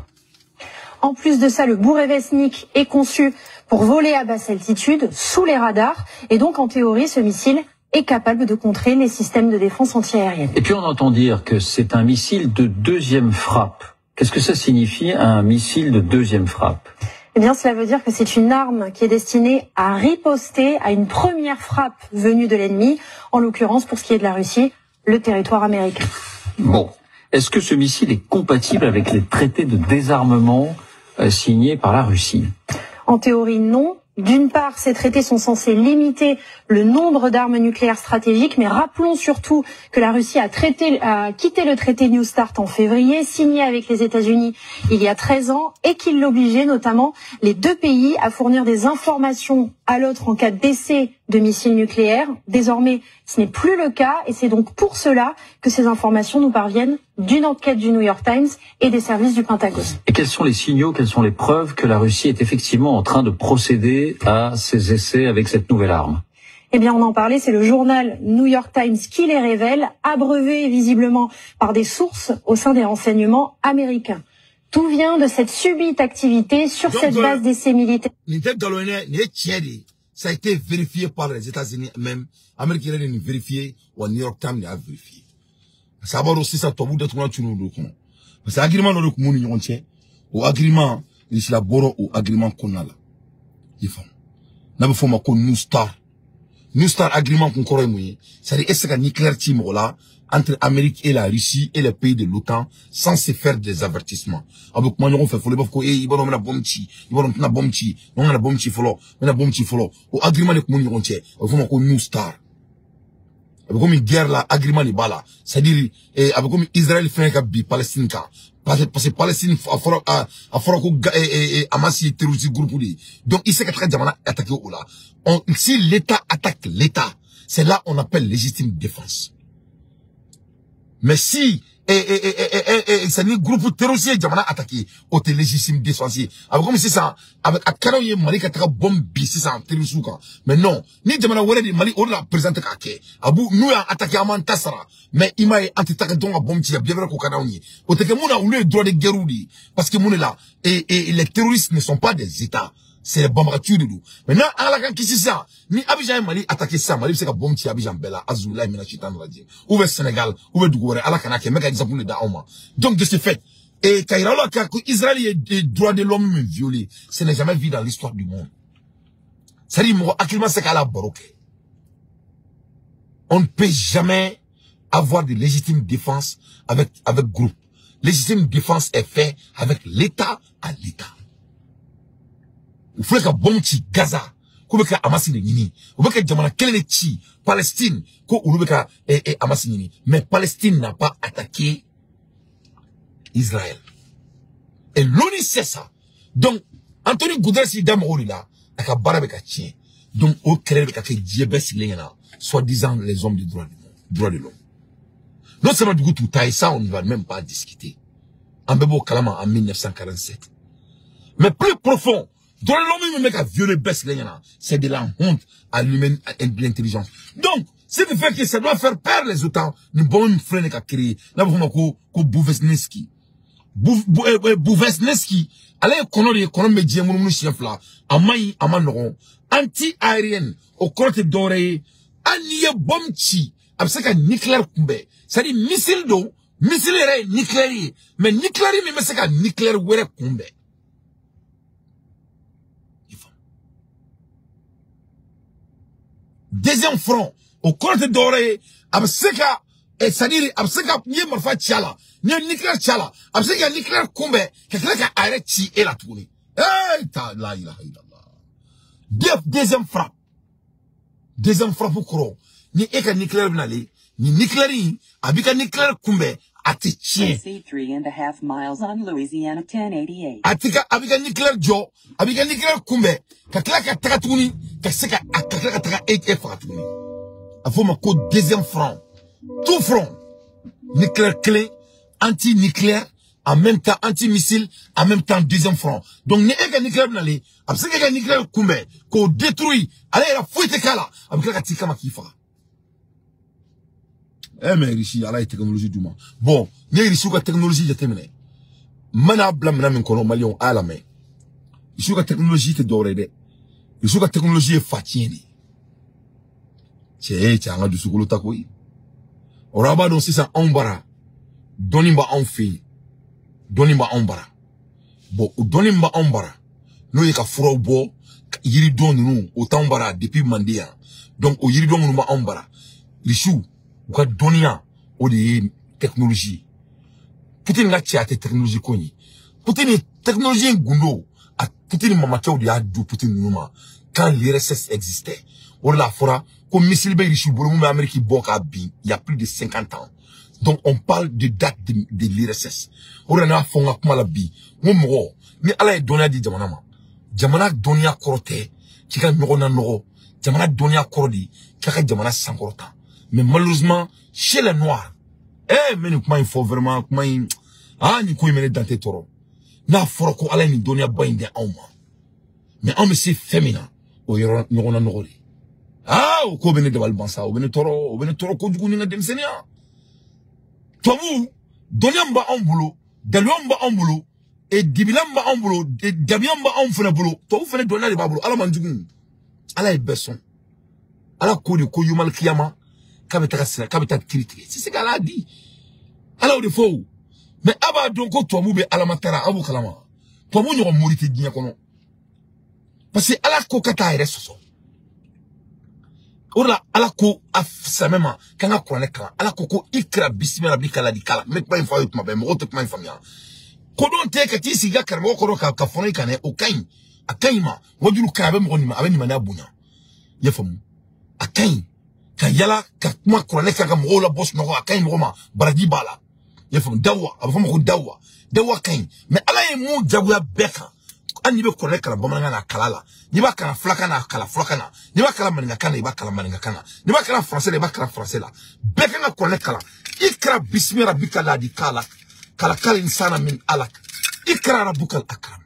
En plus de ça, le Burevestnik est conçu pour voler à basse altitude, sous les radars, et donc en théorie, ce missile est capable de contrer les systèmes de défense antiaérienne. Et puis on entend dire que c'est un missile de deuxième frappe. Qu'est-ce que ça signifie, un missile de deuxième frappe? Eh bien, cela veut dire que c'est une arme qui est destinée à riposter à une première frappe venue de l'ennemi, en l'occurrence, pour ce qui est de la Russie, le territoire américain. Bon. Est-ce que ce missile est compatible avec les traités de désarmement signés par la Russie? En théorie, non. D'une part, ces traités sont censés limiter le nombre d'armes nucléaires stratégiques, mais rappelons surtout que la Russie a quitté le traité New Start en février, signé avec les États-Unis il y a 13 ans, et qu'il l'obligeait notamment les deux pays à fournir des informations à l'autre en cas d'essai de missiles nucléaires. Désormais, ce n'est plus le cas, et c'est donc pour cela que ces informations nous parviennent d'une enquête du New York Times et des services du Pentagone. Et quels sont les signaux, quelles sont les preuves que la Russie est effectivement en train de procéder à ces essais avec cette nouvelle arme? Eh bien, on en parlait, c'est le journal New York Times qui les révèle, abreuvé visiblement par des sources au sein des renseignements américains. Tout vient de cette subite activité sur donc, cette base d'essais militaires. Ça a été vérifié par les États-Unis même. Amérique a vérifié, ou New York Times a vérifié. Ça va aussi ça tobu d'être tu nous parce que agrément dans le commune au agrément il la boro au agrément qu'on a là. Il faut. N'a pas ma New Star. New Star agrément qu'on corps mouillé. C'est-à-dire est-ce qu'un nucléaire team là entre Amérique et la Russie et les pays de l'OTAN sans se faire des avertissements. Avec moi on fait folle parce que il va nommer bombe chi, il va nommer bombe chi, on a bombe chi follow, on a bombe chi follow. Au agrément de commune entière, il faut ma New Star. A bɛ komi guerre la agrément de b'a la, c'est-à-dire a bɛ komi Israël fɛnɛ ka bi Palestine kan, parce que Palestine a fɔra ko Hamas ye terroriste groupe de ye. Donc i se ka taga jamana attaquer o la. Si l'État attaque l'État, c'est là on appelle légitime défense. Mais si c'est un groupe terroriste ye jamana attaqué, o tɛ légitime défense ye. A bɛ komi sisan a bɛ a kɛra ye Mali ka taga bombe bi sisan terroriste kan. Mais non, ni jamana wɛrɛ de Mali o de la président tɛ k'a kɛ. A b'u n'u y'an attaqué an b'an ta sara. Mais i m'a ye an tɛ taga dɔn ka bombe ci bien vrai k'o ka d'anw ye. O tɛ kɛ mun na, olu ye droit de guerre de ye. Parce que mun de la et les terroristes ne sont pas des États. C'est les banbagatiw de don. Maintenant Ala k'an kisi sisan, ni Abidjan ye Mali attaqué sisan, Mali bɛ se ka bombe ci Abidjan bɛɛ la. Azulayi mina shaitan rajim. Ou bien Sénégal, ou bien dugu wɛrɛ, Ala kana kɛ, n bɛ ka exemple de d'aw ma. Donc de ce fait, et k'a yira aw la ko Israël ye droit de l'homme min violé, ce n'est jamais vu dans l'histoire du monde. C'est-à-dire mɔgɔ hakili ma se k'a la baro kɛ. On ne peut jamais avoir de légitime défense avec groupe. Légitime défense est faite avec l'État à l'État. U filɛ ka bombe ci Gaza, k'u bɛ ka Hamas de ɲini. U bɛ ka jamana kelen de ci Palestine, ko olu bɛ ka Hamas ɲini. Mais Palestine n'a pas attaqué Israël. Et l'ONU sait ça. Donc Anthony Guterres y'i da mɔgɔw de la, a ka baara bɛ ka tiɲɛ. Donc o kɛlɛ bɛ ka kɛ diɲɛ bɛɛ sigilen ɲɛna, soi-disant les hommes du droit du monde, droit de l'homme. Non seulement dugu t'u ta ye, ça on ne va même pas discuter. An bɛɛ b'o kalama en 1947. Mais plus profond, droit de l'homme min bɛ ka violer bɛɛ sigilen ɲɛna, c'est de la honte à l'humaine, à l'intelligence. Donc ce qui fait que ça doit faire peur les OTAN. Nin bombe min filɛ nin ka créer, n'a bɛ f'o ma ko Burevestnik. Burevestnik, ale ye kɔnɔ de ye, kɔnɔ min bɛ diɲɛ munumunu siɲɛ 2. A man ɲi, a ma nɔgɔn. Anti aérienne, o kɔrɔ tɛ dɔwɛrɛ ye, hali n'i ye bombe ci, a bɛ se ka nucléaire kunbɛn. C'est à dire missile don, missile yɛrɛ ye nucléaire ye, mais nucléaire min bɛ se ka nucléaire wɛrɛ kunbɛn. Deuxième front, o kɔrɔ tɛ dɔwɛrɛ ye, a bɛ se ka c'est-à-dire a bɛ se ka n'i ye marifa ci a la, n'i ye nucléaire ci a la, a bɛ se ka nucléaire kunbɛn ka tila ka a yɛrɛ ci e la tuguni. Ta la ilaha illallah. Deuxième frappe. Deuxième frappe kɔrɔ, ni e ka nucléaire bɛ nalen, ni nucléaire in a b'i ka nucléaire kunbɛn, a tɛ tiɲɛ. 3.5 miles on Louisiana 1088. A t'i ka, a b'i ka nucléaire jɔ, a b'i ka nucléaire kunbɛn, ka tila ka taga tuguni, ka se ka a ka tila ka taga e faga tuguni. A fɔ o ma ko deuxième front. Tout front. Nucléaire clé, anti-nucléaire, en même temps anti-missile, en même temps deuxième front. Donc ni e ka nucléaire bɛ nalen, a bɛ se k'e ka nucléaire kunbɛn, k'o détruire, ale yɛrɛ foyi tɛ k'a la, a bɛ tila ka t'i kama k'i faga. Mais Russie, Ala ye technologie d'u ma. Bon, n'i ye Russie ka technologie jateminɛ, n mana bila minɛn min kɔnɔ, Maliyɛnw a y'a lamɛn. Russie ka technologie tɛ dɔwɛrɛ ye dɛ. Russie ka technologie ye fa tiɲɛ de ye. Cɛ, cɛ, an ka dusukolo ta koyi. O la a b'a dɔn sisan anw bara, dɔnni b'anw fɛ yen. Dɔnni b'anw bara. Bon, o dɔnni min b'anw bara, n'o ye ka furaw bɔ, yiridɔn ninnu, o t'anw bara depuis Manden yan. Donc o yiridɔn minnu b'anw bara, Russiw u ka dɔnniya o de ye technologie ye. Poutine ka cɛya tɛ technologie ko in ye. Poutine technologie in gundo, a Poutine mamakɛw de y'a di Poutine ninnu ma quand l'URSS existait. O de la a fɔra ko missile bɛ Russie bolo mun bɛ Amérique bɔ k'a bin il y a plus de 50 ans. Donc on parle de date de l'URSS. O de la ne y'a fɔ n ka kuma la bi, n ko mɔgɔ ni Ala ye dɔnniya di jamana ma, jamana dɔnniya kɔrɔ tɛ k'i ka ɲɔgɔn na nɔgɔ, jamana dɔnniya kɔrɔ de k'a ka jamana sankɔrɔta. Mais malheureusement, chez les Noirs, mais nin kuma in fɔ vraiment, kuma in, nin ko in bɛ ne dante tɔɔrɔ. N'a fɔra ko Ala ye nin dɔnniyaba in di anw ma, mais anw bɛ se fɛn min na, o ye ɲɔgɔn na nɔgɔ de ye. O ko bɛ ne dabali ban sa, o bɛ ne tɔɔrɔ, o bɛ ne tɔɔrɔ kojugu ni n ka denmisɛnninya. Tubabu, dɔnniya min b'anw bolo, daluya min b'anw bolo, dibila min b'anw bolo, dabiya min b'anw fana bolo, tubabu fana dɔnniya de b'a bolo. Ala man jugu, Ala ye bɛɛ sɔn. Ala ko de ko yumal kiyama, k'a bɛ taga sira, k'a bɛ taa kiiri tigɛ. C'est ce qu'Ala a dit. Ala y'o de fɔ o. Mais a b'a dɔn ko tubabu bɛ alamatara, aw b'o kalama. Tubabu ɲɔgɔn mori tɛ diɲɛ kɔnɔ. Parce que Ala ko ka taa yɛrɛ sɔsɔ. O de la Ala ko a silamɛ ma k'an ka kuranɛ kalan. Ala ko ikra bisimi rabbika ladi kala. N bɛ kuma in fɔ aw ye tuma bɛɛ, mɔgɔw tɛ kuma in faamuya. Kodɔn tɛ ka t'i sigi i ka karamɔgɔ kɔrɔ ka fɔnɔ i kan dɛ, o ka ɲi. A ka ɲi ma. Wajulu ka ɲi, a bɛ mɔgɔ nima, a bɛ limaniya bonya. I y'a faamu? A ka ɲi. Ka yala ka kuma kuranɛ kan ka mɔgɔw labɔ sunɔgɔ a ka ɲi mɔgɔ ma baraji b'a la. I y'a faamu dawa a bɛ fɔ ma ko dawa dawa ka ɲi mais ala ye mun jagoya bɛɛ kan hali n'i bɛ kuranɛ kalan bamanankan na a kalan la n'i b'a kalan fulakan na a kalan fulakan na n'i b'a kalan maninkakan na i b'a kalan maninkakan na n'i b'a kalan français la i b'a kalan français la bɛɛ kan ka kuranɛ kalan ikra bismi rabbika ladi kala kalakal insana min alak ikra rabbukal akram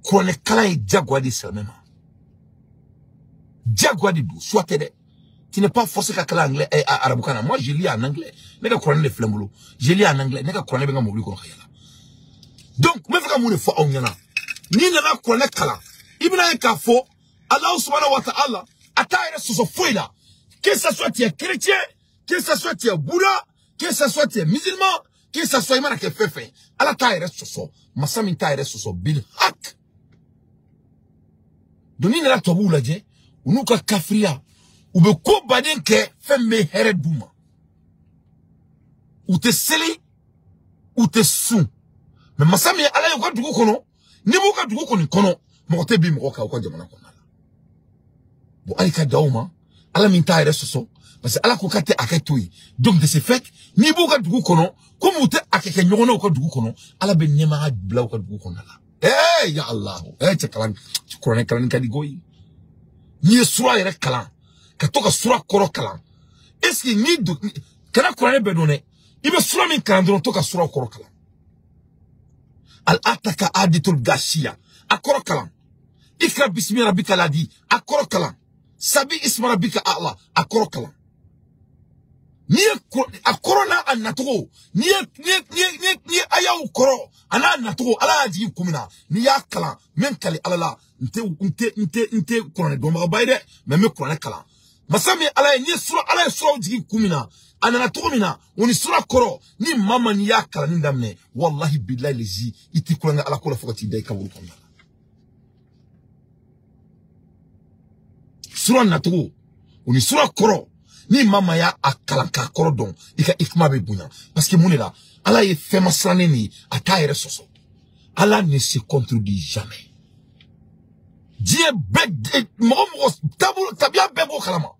kuranɛ kalan ye jagoya de silamɛ ma jagoya de don soit tɛ dɛ. Tu n'es pas forcé qu'à kalan anglais et arabukan. Moi, je lis en anglais. Ne ka kuranɛ de filɛ n bolo. Je lis en anglais. Ne ka kuranɛ bɛ n ka mobili kɔnɔ ka yala. Donc, n bɛ fɛ ka mun de fɔ aw ɲɛna? N'i nana kuranɛ kalan, i bɛna ye k'a fɔ Alahu subahana wa ta'ala a t'a yɛrɛ sɔsɔ foyi la. Que ça soit tu es chrétien, que ça soit tu es Bouddha, que ça soit tu es musulman, que ça soit i mana kɛ fɛn fɛn ye, Ala t'a yɛrɛ sɔsɔ. Masa min t'a yɛrɛ sɔsɔ bil hak. Donc n'i nana tubabuw lajɛ, u n'u ka kafiriya, u bɛ ko baden kɛ fɛn bɛ hɛrɛ d'u ma. U tɛ seli, u tɛ sun. Mais masa min ye Ala ye u ka dugu kɔnɔ, n'i b'u ka dugu kɔni kɔnɔ, mɔgɔ tɛ bin mɔgɔ kan u ka jamana kɔnɔna la. Bon, hali ka dan o ma, Ala min t'a yɛrɛ sɔsɔ, parce que Ala ko k'a tɛ hakɛ to yen. Donc de ce fait, n'i b'u ka dugu kɔnɔ, komi u tɛ hakɛ kɛ ɲɔgɔn na u ka dugu kɔnɔ, Ala bɛ nɛɛmaya bila u ka dugu kɔnɔna la. Eh ya Allah, eh cɛ kalan, kuranɛ kalanni ka di koyi. N'i ye sura yɛrɛ kalan, ka to ka sura kɔrɔ kalan, est-ce que n'i don kana kuranɛ bɛɛ dɔn dɛ, i bɛ sura min kalan dɔrɔn to ka sura kɔrɔ kalan. Al ataka aditul gashiya a kɔrɔ kalan. Ikra bismi rabbika ladi a kɔrɔ kalan. Sabi isma rabbika a'la a kɔrɔ kalan. N'i ye a kɔrɔ n'a a nacogo, n'i ye ayaw kɔrɔ a n'a nacogo, Ala y'a jigin kun min na, n'i y'a kalan, n bɛ n kali Ala la, n tɛ kuranɛ dɔnbagaba ye dɛ, mais n bɛ kuranɛ kalan. Masa min Ala ye, n'i ye sura Ala ye suraw jigin kun min na, a nana cogo min na, o ni sura kɔrɔ, ni maa ma n'i y'a kalanni daminɛ, walahi bilahi lezi, i t'i kulonkɛ Ala ko la fo ka t'i da i kaburu kɔnɔna la. Sura nacogo, o ni sura kɔrɔ, ni maa ma y'a kalan k'a kɔrɔ dɔn, i ka hikima bɛ bonya. Parce que mun de la, Ala ye fɛn masirannen de ye, a t'a yɛrɛ sɔsɔ. Ala ne se contredit jamais. Diɲɛ bɛɛ, mɔgɔ mɔgɔ taabolo tabiya bɛɛ b'o kalama.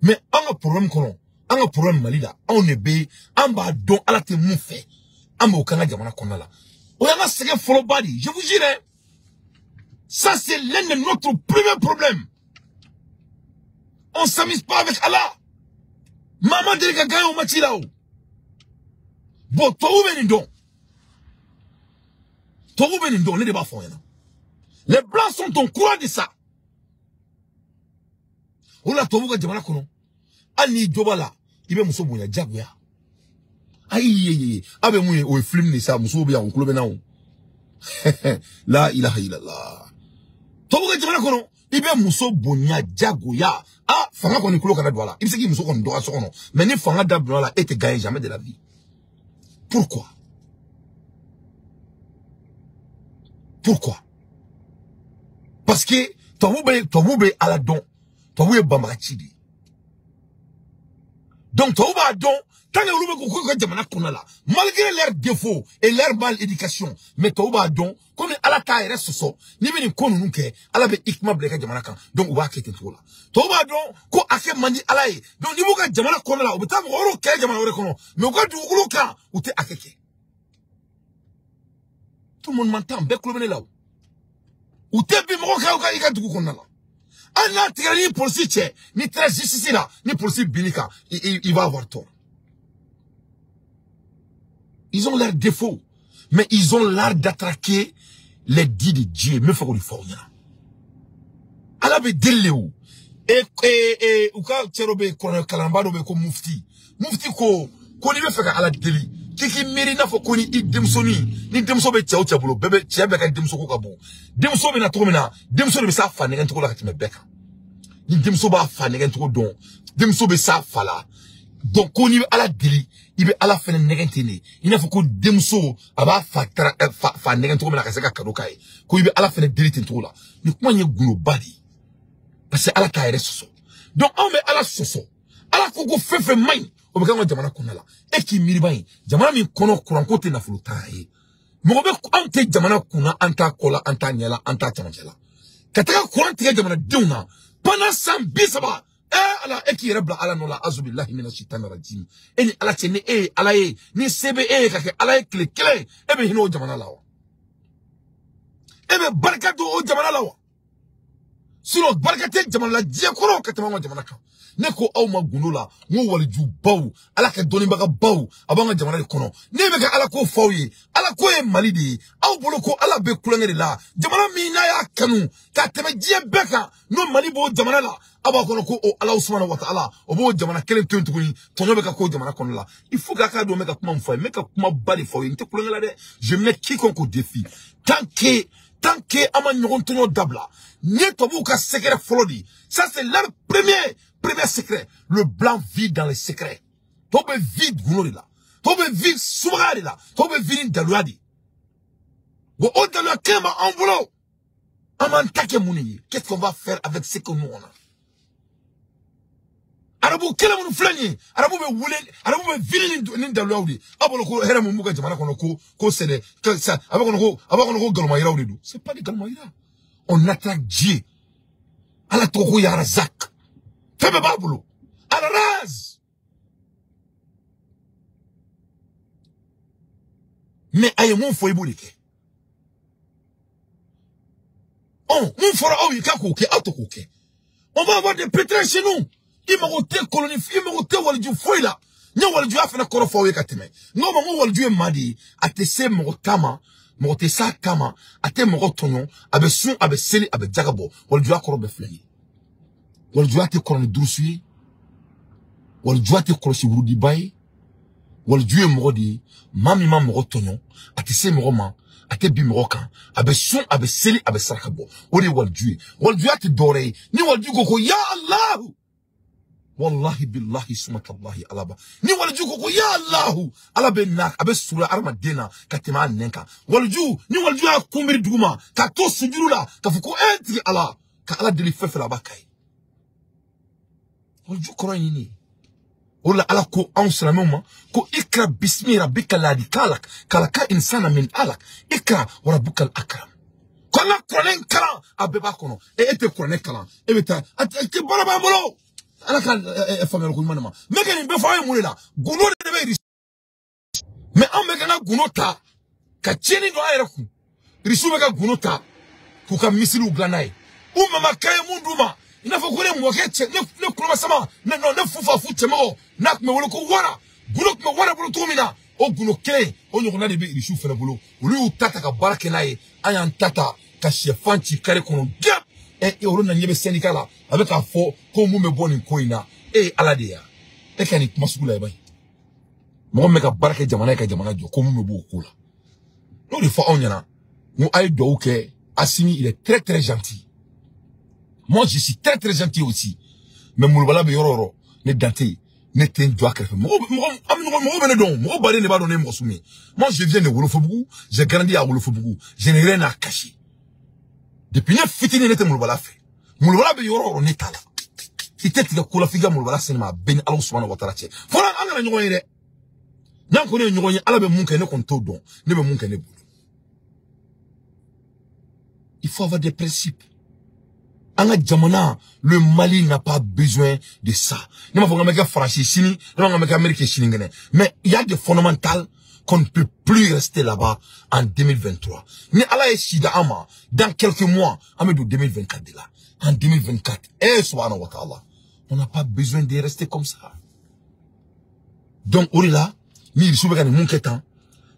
Mais an ka problème kɔnɔ, an ka problème Mali la, anw de bɛ, an b'a dɔn Ala tɛ mun fɛ, an b'o k'an ka jamana kɔnɔna la. O y'an ka sɛgɛn fɔlɔba de ye, je vous jure, hein. Ça c'est l'un de notre premier problème. On s'amuse pas avec Allah. Maman deli ka gagner o match la o. Bon, tubabu bɛ nin dɔn. Tubabu bɛ nin dɔn, ne de b'a fɔ aw ɲɛna. Les blancs sont au courant de ça. O la tubabu ka jamana kɔnɔ, hali n'i jo b'a la, i bɛ muso bonya diyagoya. Ayi ye, a bɛ mun ye, o ye film de sa, musow bɛ yan, u tulo bɛ na o. La ilaha illallah. Tubabu ka jamana kɔnɔ, i bɛ muso bonya diyagoya. Ah, fanga kɔni tulo kana don a la. I bɛ se k'i muso kɔni dɔgɔya so kɔnɔ, mais ni fanga da donna a la, e tɛ gagner jamais de la vie. Pourquoi? Pourquoi? Parce que tubabu bɛ Ala dɔn, tubabu ye banbagaci de ye. Donc tubabu b'a dɔn, tant que olu bɛ k'u ka jamana kɔnɔ la, malgré leurs défauts et leur mal éducation, mais tubabu b'a dɔn, komi Ala t'a yɛrɛ sɔsɔ, n'i bɛ nin ko ninnu kɛ, Ala bɛ hikima bila i ka jamana kan, donc u b'a kɛ ten cogo la. Tubabu b'a dɔn ko a kɛ man di Ala ye, donc n'i b'u ka jamana kɔnɔ la, u bɛ taa mɔgɔ wɛrɛw kɛlɛ jamana wɛrɛ kɔnɔ, mais u ka dugukolo kan, u tɛ hakɛ kɛ. Tout le monde m'entend, bɛɛ tulo bɛ ne la o. U tɛ bin mɔgɔ kan u ka i ka dugu kɔnɔna la. Hali n'a tigɛra ni polisi cɛ, ni taara justice la, ni polisi binn'i kan, il va avoir tort. Ils ont leurs défauts, mais ils ont l'art d'attraquer les dits de Dieu. Mais faut qu'on lui forme. Ala bɛ deli o. Et u ka cɛ dɔ bɛ yen, kuranɛ kalanba dɔ bɛ yen ko mufti. Mufti ko n'i bɛ fɛ ka Ala deli, k'i k'i miiri i n'a fɔ ko ni i denmusonin, ni denmuso bɛ cɛ o cɛ bolo, bɛɛ bɛ cɛ bɛɛ ka denmuso ko ka bon. Denmuso bɛ na cogo min na, denmuso de bɛ s'a fa nɛgɛn cogo la ka tɛmɛ bɛɛ kan. Ni denmuso b'a fa nɛgɛn cogo dɔn, denmuso bɛ s'a fa la. Donc ko n'i bɛ Ala deli, i bɛ Ala fɛnɛ nɛgɛn ten de. I n'a fɔ ko denmuso a b'a fa fa nɛgɛn cogo min na ka se ka cadeau k'a ye, ko i bɛ Ala fɛnɛ deli ten cogo la. Nin kuma in ye gundoba de ye. Parce que Ala t'a yɛrɛ sɔsɔ. Donc anw bɛ Ala sɔsɔ. Ala ko ko fɛn fɛn man ɲi, o bɛ kɛ an ka jamana kɔnɔna la. E k'i miiri ba in, jamana min kɔnɔ kuranko tɛ nafolo tan ye. Mɔgɔ bɛ anw tɛ jamana kunna, an t'a kɔ la, an t'a ɲɛ la, an t'a camancɛ la. Ka taga kuran tigɛ jamanadenw na pendant san 30, Eh ala e k'i yɛrɛ bila ala nɔ la azubilahi mina shaitan rajim. E ni ala cɛ ni e ye ala ye ni se bɛ e ye ka kɛ ala ye tile kelen e bɛ hinɛ o jamana la wa? E bɛ barika don o jamana la wa? Sinon barika tɛ jamana la diɲɛ kɔnɔ ka tɛmɛ an ka jamana kan. Ne ko aw ma gundo la n ko walijubaw ala ka dɔnnibagabaw a b'an ka jamana de kɔnɔ. Ne bɛ ka ala ko fɔ aw ye ala ko ye Mali de ye. Aw bolo ko ala bɛ kulonkɛ de la jamana min n'a y'a kanu ka tɛmɛ diɲɛ bɛɛ kan n'o Mali b'o jamana la aw b'a kɔnɔ ko o Ala subahana wa taala o b'o jamana kelen to yen tuguni tɔɲɔ bɛ ka k'o jamana kɔnɔ la. Il faut k'a dɔn n bɛ ka kuma min fɔ a ye n bɛ ka kumaba de fɔ aw ye n tɛ kulonkɛ la dɛ. Je mets quiconque au défi tant que an ma ɲɔgɔn tɔɲɔ dabila nin ye tubabuw ka secret fɔlɔ de ye. Ça c'est leur premier secret. Le blanc vit dans les secrets. Tɔw bɛ vit gundo de la tɔw bɛ vit subaga de la tɔw bɛ vit ni daluya de. Bon o daluya kelen b'anw bolo an b'an ta kɛ mun de ye? Qu'est-ce qu'on va faire avec ce que nous on a? Arabu kɛlɛ minnu filɛ nin ye arabu bɛ wele arabu bɛ vili ni daluyaw de ye. Aw bolo ko hɛrɛ mun b'u ka jamana kɔnɔ ko c'est ça a b'a kɔnɔ ko galomayiraw de don. C'est pas des galomayira. On attaque Dieu. Ala tɔgɔ ko ya Razak. Fɛn bɛɛ b'a bolo. Ala raz. Mais a ye mun fɔ i b'o de kɛ. Ɔ mun fɔra aw ye k'a k'o kɛ aw tɛ k'o kɛ. On va avoir des pétrins chez nous. I mago tɛ koloni i mago tɛ waliju foyi la. N ye walijuya fana kɔrɔ fɔ aw ye ka tɛmɛ. N ko ma n ko waliju ye maa de ye a tɛ se mɔgɔ ta ma mɔgɔ tɛ s'a ta ma a tɛ mɔgɔ tɔɲɔ a bɛ sun a bɛ seli a bɛ jaga bɔ. Walijuya kɔrɔ bɛɛ filɛ nin ye. Walijuya tɛ kɔrɔ ni durusu ye. Walijuya tɛ kɔlɔsi wurudiba ye. Waliju ye mɔgɔ de ye maa min ma mɔgɔ tɔɲɔ a tɛ se mɔgɔ ma a tɛ bin mɔgɔ kan a bɛ sun a bɛ seli a bɛ saraka bɔ. O de ye waliju ye. Walijuya tɛ dɔwɛrɛ ye ni waliju ko ya Alahu wallahi billahi sumatallahi alaba ni waliju ko ya Allahu ala bɛ na a bɛ surunya hadamaden na ka tɛmɛ a nɛn kan. Waliju ni waliju y'a kunbiri duguma ka to sujuru la ka fɔ ko e tigi ala ka ala deli fɛn fɛn la a b'a k'a ye. Waliju kɔrɔ ye nin de ye. O la ala ko anw silamɛw ma ko ikra bismi rabbika ladhi khalaq khalaqa insana min alaq ikra wa rabbukal akram. Ko an ka kuranɛ kalan a bɛɛ b'a kɔnɔ. E tɛ kuranɛ kalan e bɛ taa a tɛ baara b'an bolo. Ala ka faamuyali ko ɲuman ma. N bɛ ka nin bɛɛ fɔ aw ye mun de la? Gundo de bɛ Irisi. Mais anw bɛ ka an ka gundo ta ka tiɲɛni don an yɛrɛ kun. Irisiw bɛ ka gundo ta k'u ka misiliw dilan n'a ye. U mamakɛ ye mun d'u ma i n'a fɔ ko ne mɔkɛ cɛ ne kuloma sama ne non ne fufa fu cɛmɔgɔ n'a tun bɛ wele ko wara gundo tun bɛ wara bolo cogo min na o gundo kelen o ɲɔgɔnna de bɛ Irisiw fana bolo. Olu y'u ta ta ka baara kɛ n'a ye. An y'an ta ta ka sɛfan ci kare kɔnɔ gɛn. E olu na ɲɛ bɛ syndicat la a bɛ k'a fɔ ko mun bɛ bɔ nin ko in na e ye ala de ye e ka nin kuma sugu la i b'a ye mɔgɔ min bɛ ka baara kɛ jamana ye ka jamana jɔ ko mun bɛ bɔ o ko la. N'o de fɔ aw ɲɛna n ko a ye dugawu kɛ. Assimi il est très très gentil. Moi je suis très très gentil aussi. Mais molobala bɛ yɔrɔ o yɔrɔ ne dan tɛ yen ne tɛ n jɔ a kɛrɛfɛ. Mɔgɔ bɛ ne dɔn mɔgɔ baden de b'a dɔn ne ye mɔgɔ sugu ye. Moi je viens de Wolofobugu, j'ai grandi à Wolofobugu, je n'ai rien à cacher. Depuis ne fitinin ne tɛ molobala fɛ. Molobala bɛ yɔrɔ o yɔrɔ ne t'a la. I tɛ tigɛ ko la f'i ka molobala sɛnɛ ma a bɛɛ ni Ala subahana wa taala cɛ. Fɔlɔ an kana ɲɔgɔn ye dɛ. N'an kɔni ye ɲɔgɔn ye Ala bɛ mun kɛ ne kɔni t'o dɔn ne bɛ mun kɛ ne bolo. Il faut avoir des principes. An ka jamana le Mali n'a pas besoin de ça. Ne m'a fɔ k'an bɛ kɛ Faransi sini ne m'a fɔ k'an bɛ kɛ Amérique sinikɛnɛ. Mais il y a des fondamentales qu'on ne peut plus rester là-bas en 2023. Ni Ala ye si da an ma dans quelques mois an bɛ don 2024 de la. En 2024, eh subhanahu wa ta'ala, on n'a pas besoin de rester comme ça. Donc o de la ni Irisiw bɛ ka nin mun kɛ tan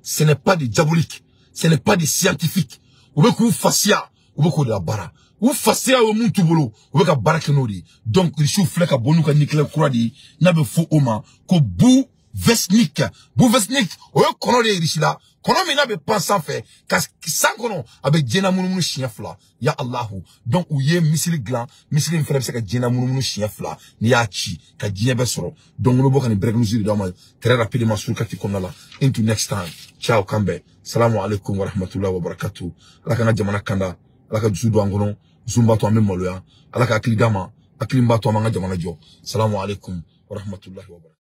ce n'est pas des diaboliques, ce n'est pas des scientifiques. U bɛ k'u fasiya u bɛ k'o de la baara. U fasiya ye mun t'u bolo u bɛ ka baara kɛ n'o de ye. Donc Irisiw filɛ ka bɔ n'u ka nucléaire kura de ye n'a bɛ fɔ o ma ko Burevestnik. Burevestnik o ye kɔnɔ de ye Irisi la. Kɔnɔ min n'a bɛ pan sanfɛ ka san kɔnɔ a bɛ diɲɛ na munumunu siɲɛ 2 ya Alahu. Donc u ye misili dilan misili min fana bɛ se ka diɲɛ na munumunu siɲɛ 2 n'i y'a ci ka diɲɛ bɛɛ sɔrɔ. Donc n bɛ bɔ ka nin break news de d'aw ma très rapidement sur kati kɔnɔna la. Into next time. Ciao kan bɛn. Salamu alaikum wa rahmatullahi wa barakatuh. Ala k'an ka jamana kanda. Ala ka dusu don an kɔnɔ. Dusu b'a to an bɛ maloya. Ala ka hakili d'an ma. Hakili b'a to an b'an ka jamana jɔ. Salamu alaikum wa rahmatullahi wa barakatuh.